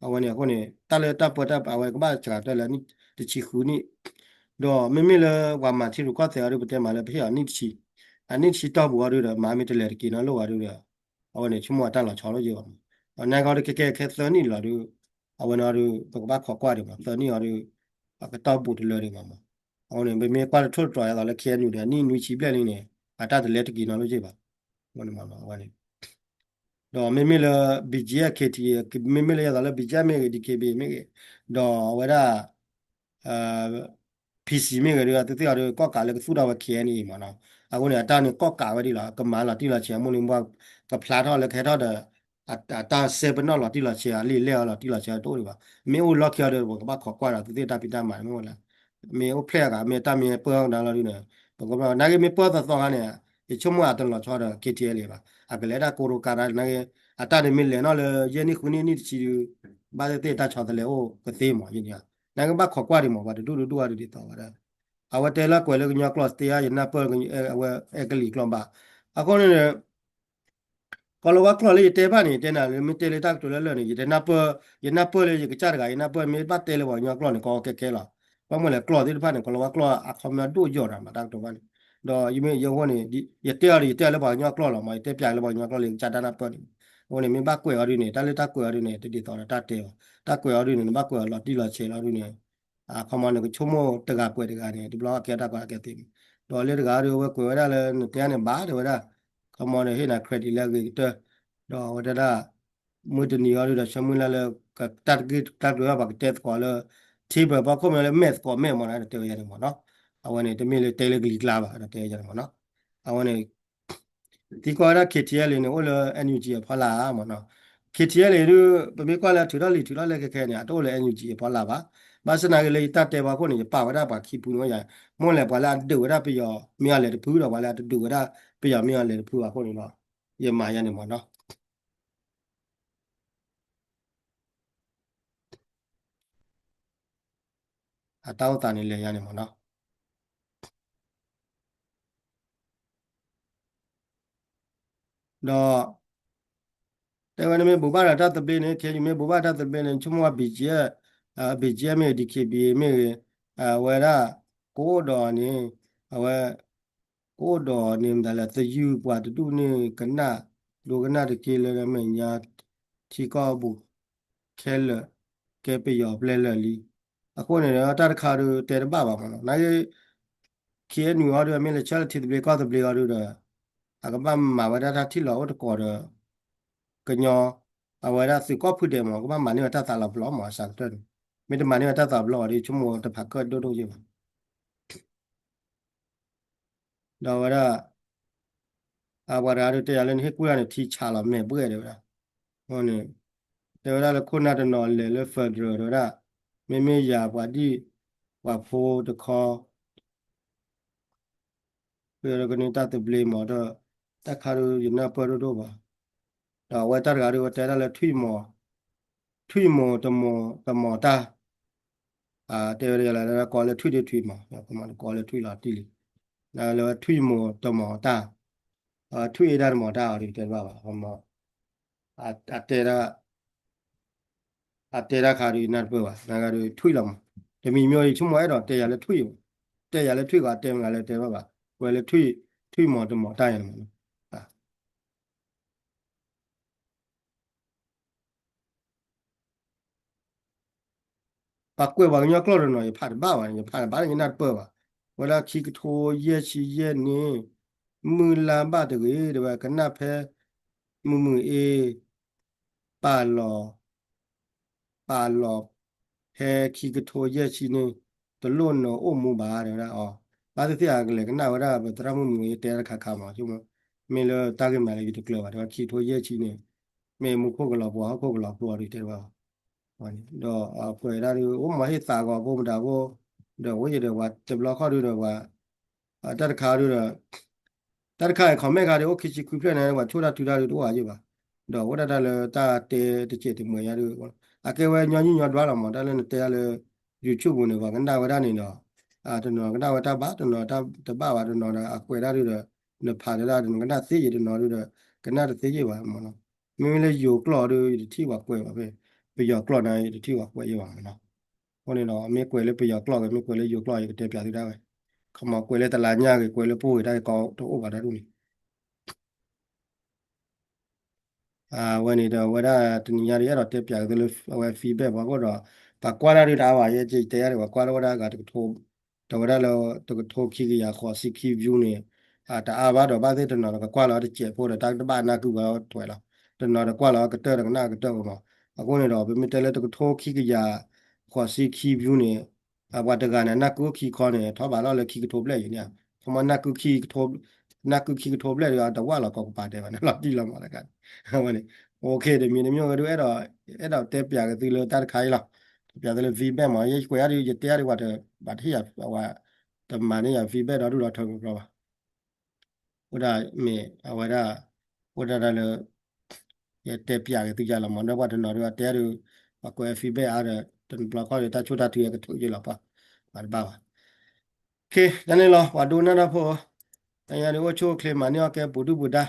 အဝဲန့ၣ်အဃိန့ၣ် တၢ်လၢတၢ်ပၢတၢ် အဝဲကဘၣ်စှၤကတၢၢ်လၢတဆံဃုနံၣ်, ဒီးမ့မ့ၢ်လၢပှၤမၤထံရူၢ်ကီၢ်သဲးအီၤဒုး ပတဲမးလၢပဟ့ၣ်အီၤနံၣ်တဆံ, အနံၣ်တဆံတီၢ်ပူၤအီၤဒုးဒီး မၤမ့ၢ်တလဲၤတက့ၤနီၢ်လိၣ်အီၤဒုးဒီး အဝဲန့ၣ် ဆိကမိၣ်အတၢ်လီၤဆီလိၣ်ယဲၢ်ဘၣ်မး, ဒီးနာ်က့အီၤဒုး ကဲကဲခဲသၢနံၣ်လီၤဒုး အဝဲန့ၣ်အီၤဒုး ပကဘၣ်ခိးကွၢ်ဒံးမး သၢနံၣ်အီၤဒုး အကတီၢ်ဘူးတလၢဒံးမးမး, အဃိန့ၣ် ပမ့ၢ်ကွၢ်တထိၣ်တတြီၤယဲသိးလၢ KNU ဒီး အနံၣ်နွံဆံဘျဲၣ်လံန့ၣ် အတၢ်တလဲၤတက့ၤနီၢ်လိၣ်ယဲၢ်ဘၣ်, အဝဲန့ၣ် ဒီးမ့မ့ၢ်လၢ BGF KTA မ့မ့ၢ်လၢယဲသိးလၢ BGF မ့ၢ်ဂ့ၤ DKBA မ့ၢ်ဂ့ၤ, ဒီးအဝဲဒၣ် PC မ့ၢ်ဂ့ၤဒီး သ့ၣ်သ့ၣ်အီၤဒီး ကီၣ်ကးလၢကသူၣ်ထီၣ်ဝဲ KNA မးနီၤ, အဃိန့ၣ် အတၢ်န့ၣ်ကီၣ်ကးဝဲဒ်လီၤ ကမၤလီၤတံၢ်လီၤဆဲး အမိၢ်လံၤဘှီ ကဖျါထီၣ်လၢကဟဲထီၣ်ဒီး အတၢ်စဲပနီၣ်လီၤတံၢ်လီၤဆဲး အလံာ်လဲၢ်အီၤလီၤတံၢ်လီၤဆဲးတအိၣ်ဒံးဘၣ်, မ့ၢ်အိၣ်လီၢ်ခံအီၤဒီး ပကဘၣ်ခိးကွၢ်ဒီး သ့ၣ်သ့ၣ်တၢ်ဖံးတၢ်မၤန့ၣ်မ့ၢ်ဝဲလဲၣ်, မ့ၢ်အိၣ်ဖျဲၣ်အဂၤ မ့ၢ်တၢ်မ့ၢ်ပၢၢ်ကဒါလီၤဒုးန့ၣ် ပကဘၣ် နာ်က့မ့ၢ်ပၢၢ်သီသီခါန့ၣ် ယဆိကမိၣ်အတလီၤဆီဒီး KTLA ဘၣ်, အကလဲၤဒၣ်ကိးရိကၤရါန့ၣ် နာ်က့ အတၢ်န့ၣ်မ့ၢ်လဲၤနီၣ်လၢ ယဲၢ်နံၣ်ဃုနံၣ်နံၣ်တဆံဒုး ဘၣ်သ့ၣ်သ့ၣ်တၢ်ဆီတလဲအိၣ်ကသ့မး ယန့ၣ်, နာ်က့ဘၣ်ခိးကွၢ်ဒံးမး ပှၤတဒူၣ်တဒူၣ်အီၤဒ်သိးဝဲဒၣ် အဝဲတဲလၢကွဲးလၢကညီကျိာ်သ့ဧါ ယနၢ်ပၢၢ် အဝဲအဲကလံၤကျိာ်ဘၣ်, အဃိန့ၣ် ကီၤလၤဝါကျိာ်လၢယတဲဘၣ်န့ၣ် ယတဲနၤလၢ မ့ၢ်တဲလၢတၢ်ကတိၤလၢလၢာ်န့ၣ် ယတနၢ်ပၢၢ်, ယနၢ်ပၢၢ်လၢယကစၢ်တဂၤ ယနၢ်ပၢၢ်မ့ၢ်ဘၣ်တဲလၢပှၤကညီကျိာ်န့ၣ် ကီကဲကဲလီၤ, ဘၣ်မနုၤလဲၣ် ကျိာ်သ့ၣ်တဖၣ်န့ၣ် ကီၤလၤဝါကျိာ်အခီပညီဒိၣ်ယိာ်ဒီးမး တၢ်ကတိၤဘၣ်န့ၣ်, ဒီးယမ့ၢ်ယဲအဃိန့ၣ် ယတဲအီၤဒီး ယတဲအီၤလၢပှၤကညီကျိာ်လီၤမး ယတဲပၠးလၢပှၤကညီကျိာ်လၢယကစၢ်တၢ်နၢ်ပၢၢ်န့ၣ်, အဃိန့ၣ် မ့ၢ်ဘၣ်ကွဲးအီၤဒုးန့ၣ် တၢ်လၢတၢ်ကွဲးအီၤဒုးန့ၣ် တဒ်သိးဒီးတၢ်တဲဘၣ်, တၢ်ကွဲးအီၤဒုးန့ၣ် နဘၣ်ကွဲးအီၤလီၤတံၢ်လီၤဆဲးလီၤဒုးန့ၣ် အခီပညီန့ၣ် ကဆိကမိၣ်တဂၤကွဲးတဂၤန့ၣ် တဘျီအကဲတၢ်ကွဲးအကဲသ့န့ၣ်, ဒီးလၢတဂၤအီၤဒုး အဝဲကွဲးဝဲဒၣ်လၢ နတဲန့ၣ်ဘၣ်တဲဝဲဒၣ်, အခီပညီန့ၣ် ဟ့ၣ်နၤ credit လၢအဂ့ၤကတၢၢ်, ဒီးအဝဲတဲဒၣ် မုၢ်တနံၤအီၤဒုးဒီး ဆၢမုၢ်လၢ်လၢ တၢ်တဂ့ၢ်တၢ်ကျိၤဘၣ် ပှၤကတဲသကိးလၢ table ပှၤခိၣ်မ့ၢ်လၢမဲာ်သကိးမဲာ်မး တဲဝဲယၤန့ၣ်မးနီၤ, အဝဲန့ၣ် တမ့ၢ်လၢတဲလၢကလံၤကျါဘၣ် တဲဝဲယၤန့ၣ်မးနီၤ, အဝဲန့ၣ် သံကွၢ်ဝဲဒၣ် KTLA န့ၣ် အိၣ်လၢ NUG အဖီလာ်မးနီၤ, KTLA ဒုး ပမ့ၢ်ကွၢ်လၢထုးထီၣ်လံာ်ထုးထီၣ်လဲၢ်ခဲခဲန့ၣ် အတအိၣ်လၢ NUG အဖီလာ်ဘၣ်, ဘၣ်ဆၣ်သနာ်က့လၢယတၢ်တဲပှၤခိၣ်န့ၣ် ယပာ်ဝဲဒၣ်ပှၤခံဖုန့ၣ်ဝဲယၤ, မိၢ်လဲၣ်ပှၤလၢအဒုးဝဲဒၣ်ပယီၤမ့ၢ်အီၤလဲၤတဖုဒီး ပှၤလၢအတဒုးဝဲဒၣ်ပယီၤမ့ၢ်အီၤလဲၤတဖုဘၣ်အဃိန့ၣ်ဒီး ယမၤယၤန့ၣ်မးနီၤ အတၢ်အိၣ်သးန့ၣ်လဲၤယၤန့ၣ်မးနီၤ, ဒီး တဲဝဲန့ၣ်မ့ၢ်ဘူးဘၣ်ဒီးတၢ်သဘျ့န့ၣ် ခဲအံၤမ့ၢ်ဘူးဘၣ်တၢ်သဘျ့န့ၣ် ဆိကမိၣ်ဝဲ BGF, BGF မ့ၢ်ဂ့ၤ DKBA မ့ၢ်ဂ့ၤ, အဝဲဒၣ် ကအိၣ်ဒီးန့ၣ် အဝဲ ကအိၣ်ဒီးန့ၣ်မတၤလဲၣ် သယုၢ်ပှၤတဒူၣ်န့ၣ် ကနၣ် ဒိကနၣ်တက့ၢ်လၢမဲာ်ညါ ထံကီၢ်အဘူးခဲလၢာ် ကဲပယီၤပျဲၢ်လၢာ်လံ. အဃိန့ၣ်ဒီး တၢ်တခါဒုးတဲတဘၣ်ဘၣ်မးနီၤ. နာ်က့ ခ့နွံအီၤဒုး အမ့ၢ်လဲၤဆဲးလၢထံသဘျ့ကီၢ် သဘျ့အီၤဒုးဒီး အကဘၣ်မၤဝဲဒၣ်တၢ်ထံၣ်လီၤအိၣ်တကိးဒီး ကညီ အဝဲဒၣ်သုးကီၢ်ဖုဒဲးမး ကဘၣ်မၤန့ၢ်ဝဲတၢ်သးလီၤပလိာ်မး အစးကတၢၢ်န့ၣ် မ့ၢ်တမၤန့ၢ်ဝဲတၢ်သးလီၤပလိာ်ဘၣ်ဒီး ဆိကမိၣ်တဖးကၢၣ်ဒိၣ်ဒိၣ်ယဲၢ်ဘၣ်. ဒီးဝဲဒၣ် အပှၤတဂၤဒုးတဲယၤလၢနဟ့ၣ်ကူၣ်တၢ်န့ၣ် ထံဆးလီၤမဲာ်ဘှဲၣ်တဲဝဲဒၣ်. အဃိန့ၣ် တဲဝဲဒၣ်လၢခိၣ်နၢ်တနီၤလဲၤလၢ federal တဲဝဲဒၣ် မ့မ့ၢ်ယၤပှၤဒံၣ် ပှၤဖိတခီ ကန့ၢ်တၢ်သဘျ့မးဒီး တၢ်ခါဒုးယနၢ်ပၢၢ်ဒိၣ်ဒိၣ်ဘၣ်. ဒီးအဝဲတၢ်တဂၤဒုး အဝဲတဲဒၣ်လၢ ထွံၣ်မိၢ်တမိၢ်တမီၤတၢ် တဲဝဲဒၣ်လၢ ကိးလၢထွံၣ်ဒ့ထွံၣ်မး ကိးလၢထွံၣ်လီၤတံၢ်လံ. လၢထွံၣ်မိၢ်တမီၤတၢ် ထွံၣ်အ့ဒၣ်တမီၤတၢ်အီၤဒုးတဲတဘၣ်ဘၣ်. အတဲဒၣ် အတဲတၢ်ခါဒုးယနၢ်တပၢၢ်ဘၣ် နဂၤဒုးထွံၣ်လီၤမး. တမံၤမ့ၢ်ယဆိကမိၣ်အဲၣ်ဒိးတဲယၤလၢထွံၣ် တဲယၤလၢထွံၣ်ဂီၤတဲမနုၤလၢတဲဘၣ်ဘၣ် ကွဲးလၢထွံၣ် ထွံၣ်မိၢ်တမိၢ်တၢ်ယၤလီၤမး. ပှၤကွဲးပှၤကညီကျိာ်တနီၤ ယဖးတဘၣ်ဘၣ်န့ၣ် ယဖးတဘၣ်န့ၣ် ယနၢ်တပၢၢ်ဘၣ်. ဝဲဒၣ်ခံကထိယဲၢ်ဆံယဲၢ်န့ၣ် မုၢ်လါဘၣ်တဂ့ၤ တဲဝဲ ကနၣ်ဖဲ မုၢ်မုၢ်အ့ ပာ်လီၤ ပာ်လီၤ ဖဲခံကထိယဲၢ်ဆံန့ၣ် တလိၣ်နအိၣ်မူဘၣ် တဲဝဲဒၣ်အီၤ. ဘၣ်သ့ၣ်သ့ၣ်အကလဲၤကနၣ်ဝဲဒၣ် ပသရၣ်မုၣ်မုၢ်အ့တဲတခါခါမး ဆိကမိၣ် မ့ၢ်လၢတၢ်ဂ့ၢ်မနုၤလဲၣ် ယတကျၢၤဘၣ် တဲဝဲ ခံကထိယဲၢ်ဆံန့ၣ် မ့ၢ်မူခိၣ်ကလီၤပှီၤ ဟီၣ်ခိၣ်ကလီၤပှီၤဒုးတဲတဘၣ်ဘၣ်. ဒီးအကွဲးဒၣ်ဒုး အိၣ်မၤဟ့ၣ်သးဂီၤဖိမတၤဖိ ဒီးဝဲယဒီးပှၤတဘျီဃီဒုးဒီးပှၤ တၢ်တခါဒုးဒီး တၢ်တခါအံၤ comment ခါဒုး အိၣ်ခံဆံခွံဖျၢၣ်န့ၣ် ပှၤဆိၣ်တၢ်ထုတၢ်ဒုးတအိၣ်ဘၣ်ယဲၢ်ဘၣ်. ဒီးအိၣ်ဒၣ်တၢ်လၢတၢ်တဲတစဲးတမှဲၤညါဒုး အကဲဝဲညီနုၢ်ညီဒွါလီၤမး တၢ်လၢနတဲဒၣ်လၢ YouTube ပူၤန့ၣ် ပှၤကနၣ်ဝဲဒၣ်န့ၣ်ဒီး တနီၤကနၣ်ဝဲတၢ်ဘၣ် တနီၤတဘၣ်ဘၣ် တနီၤဒီးအကွဲးဒၣ်ဒုးဒီး နဖးတဲဒၣ်ဒီး နကနၣ်သ့ယဲၢ် တနီၤဒုးဒီး ကနၣ်တသ့ယဲၢ်ဘၣ်မးနီၤ. မ့မ့ၢ်လၢယိၤကျိာ်ဒုး ယတထံၣ်ပှၤကွဲးဘၣ်ဖဲ ပယီၤကျိာ်န့ၣ် ယတထံၣ်ပှၤကွဲးယဲၢ်ဘၣ်မးနီၤ. အဃိန့ၣ်ဒီး မ့ၢ်ကွဲးလၢပယီၤကျိာ်ဂ့ၤ မ့ၢ်ကွဲးလၢယိၤကျိာ် ယကတဲပၠးသုဒၣ်ဝဲ ခီမီ ကွဲးလၢတလါညါဂ့ၤ ကွဲးလၢပှိၢ်ဂ့ၤ တၢ်ဂ့ၢ်ကီတအိၣ်ဘၣ်တၢ်ဒ်န့ၣ် အဝဲန့ၣ်ဒီး အဝဲဒၣ်တနံၤညါဒီး အဲၣ်ဒိးတဲပၠးက့ၤသုလၢ အဝဲ feedback ပှၤကအိၣ်ဒီး ပှၤကွၢ်တၢ်ဒုးတအါဘၣ် ယဲကတဲယါဒီး ပှၤကွၢ်လၢဝဲဒၣ်အဂၤတကထိ ဒီးဝဲဒၣ်လၢတကထိခံကယၤဃိးဆံခံ view န့ၣ် တအါဘၣ်ဒီး ဘၣ်သ့ၣ်တနီၤဒီးကကွၢ်လီၤတစဲးဖိဒီး တၢ်တဘၣ်နၢ်ကုၢ်ဝဲထွဲလီၤ. တနီၤဒီးကွၢ်လီၤကတၢၢ်ဒီးကနၣ်ကတၢၢ်ဖိမး. အဃိန့ၣ်ဒီး ပမ့ၢ်တဲလၢတကထိခံကယၤဃိးဆံခံ view န့ၣ် ပှၤတဂၤန့ၣ် နၢ်ကုၢ်ခံခီန့ၣ် ထီၣ်ဘးလီၤလၢခံကထိဘျဲၣ်အံၤန့ၣ် ခီမီ နၢ်ကုၢ်ခံကထိဘျဲၣ်ဒီး တဝၣ်လီၤကိးကပၤဒဲးဘၣ်န့ၣ် လီၤတံၢ်လီၤမးတကးန့ၣ် အဝဲန့ၣ် okay တမံၤတမံၤဝဲဒုး အဲၣ်ဒိး အဲၣ်ဒိးတဲပၠးက့ၤသုလၢတၢ်တခါအံၤလီၤ. တဲပၠးသုလၢ feedback မး ယဲယကွဲးအါဒုး ယတဲအါဒုး ပှၤတဘၣ်တဟ့ၣ်ယၤ ပှၤတမၤန့ၢ်ယၤ feedback ဒီးဒုၣ်ဒီးထၢမုၢ်ဘျီဘၣ်. အိၣ်ဒၣ်မ့ၢ်အဝဲဒၣ် အိၣ်ဒၣ်တၢ်လၢ ယတဲပၠးက့ၤသုယါလီၤမး ဒီးပှၤတနီၤဒုးအတဲဒုး ပှၤကွဲး feedback အါဒီး တဘျီခီဒီး တၢ်ဆိၣ်တၢ်ထုးကထုးယဲၢ်လီၤ ပှၤ ပှၤတဘၣ်ဘၣ်. တၢ်န့ၣ်လီၤ ပှၤဒိကနၣ်တၢ်ဖိဧၢ, တနံၤညါဒုး အိၣ်ဆူၣ်အိၣ်ချ့ မၤန့ၢ်အီၣ်ကဲ ပူၤဒုၣ်ပူၤဒါ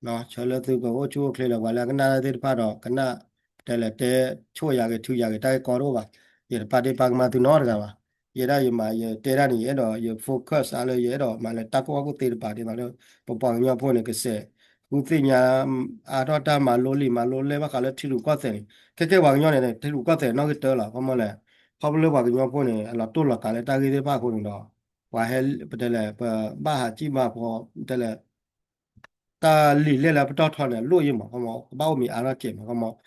ဆၢလၢသုကအိၣ်ဆူၣ်အိၣ်ချ့ဒီး ပှၤလၢအကနၣ်တၢ်သ့ၣ်တဖၣ်ဒီး ကနၣ် တဲလဲၤတဲ ဆိၣ်ယၤဂ့ၤ ထုးယၤဂ့ၤ တၢ်ဂ့ၢ်ကီတအိၣ်ဘၣ်. ယတပာ်ဒ့ၣ်ပာ်ကမၣ်သုနီတဂၤဘၣ်. ယဲဒၣ်ယမၤ ယတဲတၢ်န့ၣ် ယအဲၣ်ဒိး ယ focus အါလၢ ယအဲၣ်ဒိးမၤလၢတၢ်ကိၢ်ဘၣ်ကိၢ်သ့တပၤဒ်သိးလၢ ပပှၤကညီဖိန့ၣ် ကစဲး ဃုသ့ၣ်ညါ အါထီၣ်တၢ်မၤလိလံာ်မၤလိလဲၢ်ဘၣ်ဃးလၢထံရူၢ်ကီၢ်သဲးန့ၣ် ခဲကဲပှၤကညီန့ၣ် ထံရူၢ်ကီၢ်သဲးနီၣ်ဂံၢ်တၢလီၤ ခီမီလဲၣ်. ခီဖျိလၢပှၤကညီဖိန့ၣ် အလီၤတိၢ်လီၤကးလၢတၢ်ဂ့ၢ်သ့ၣ်တဖၣ်အဃိန့ၣ်ဒီး ပှၤဟဲ ပတဲလဲၣ် ပဘၣ်ဟးစံၣ်မၤဖီ တဲလဲၣ် တၢ်လံာ်လဲၢ်လၢပတီၢ်ထီန့ၣ် လိၣ်ယဲၢ်မး ခီမီ ကဘၣ်အိၣ်မံၤအါထီၣ်ကဲးမး ခီ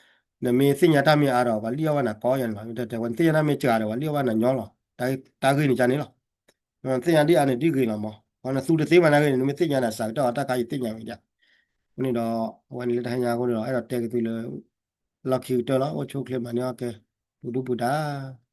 မီ နမ့ၢ်သ့ၣ်ညါတၢ်မ့ၢ်အါဒီး ပှၤလံၣ်အီၣ်ဘၣ်နၤကီယဲၢ်န့ၣ်လီၤ. တဲဝဲ နသ့ၣ်ညါတၢ်မ့ၢ်စှၤဒီး ပှၤလံၣ်အီၣ်ဘၣ်နၤညီလီၤ. တၢ်ဂ့ၢ်န့ၣ်ကန့ၣ်လီၤ. နသ့ၣ်ညါဒ်အါန့ၣ်ဒ်ဂ့ၤလီၤမး ပှၤနသူတသ့ဘၣ်နၢ်ဂ့ၢ်န့ၣ် နမ့ၢ်သ့ၣ်ညါနၤစှၤကတၢၢ်အီၤ တၢ်ခါယသ့ၣ်ညါဝဲဒၣ်. အဃိန့ၣ်ဒီး အဝဲန့ၣ်လၢတဟါညါအဃိန့ၣ်ဒီး အဲၣ်ဒိးတဲက့ၤသုလၢ လီၢ်ခံကတၢၢ်လီၤ အိၣ်ဆူၣ်အိၣ်ချ့မၤန့ၢ်အီၣ်ကဲ ပူၤဒုၣ်ပူၤဒါ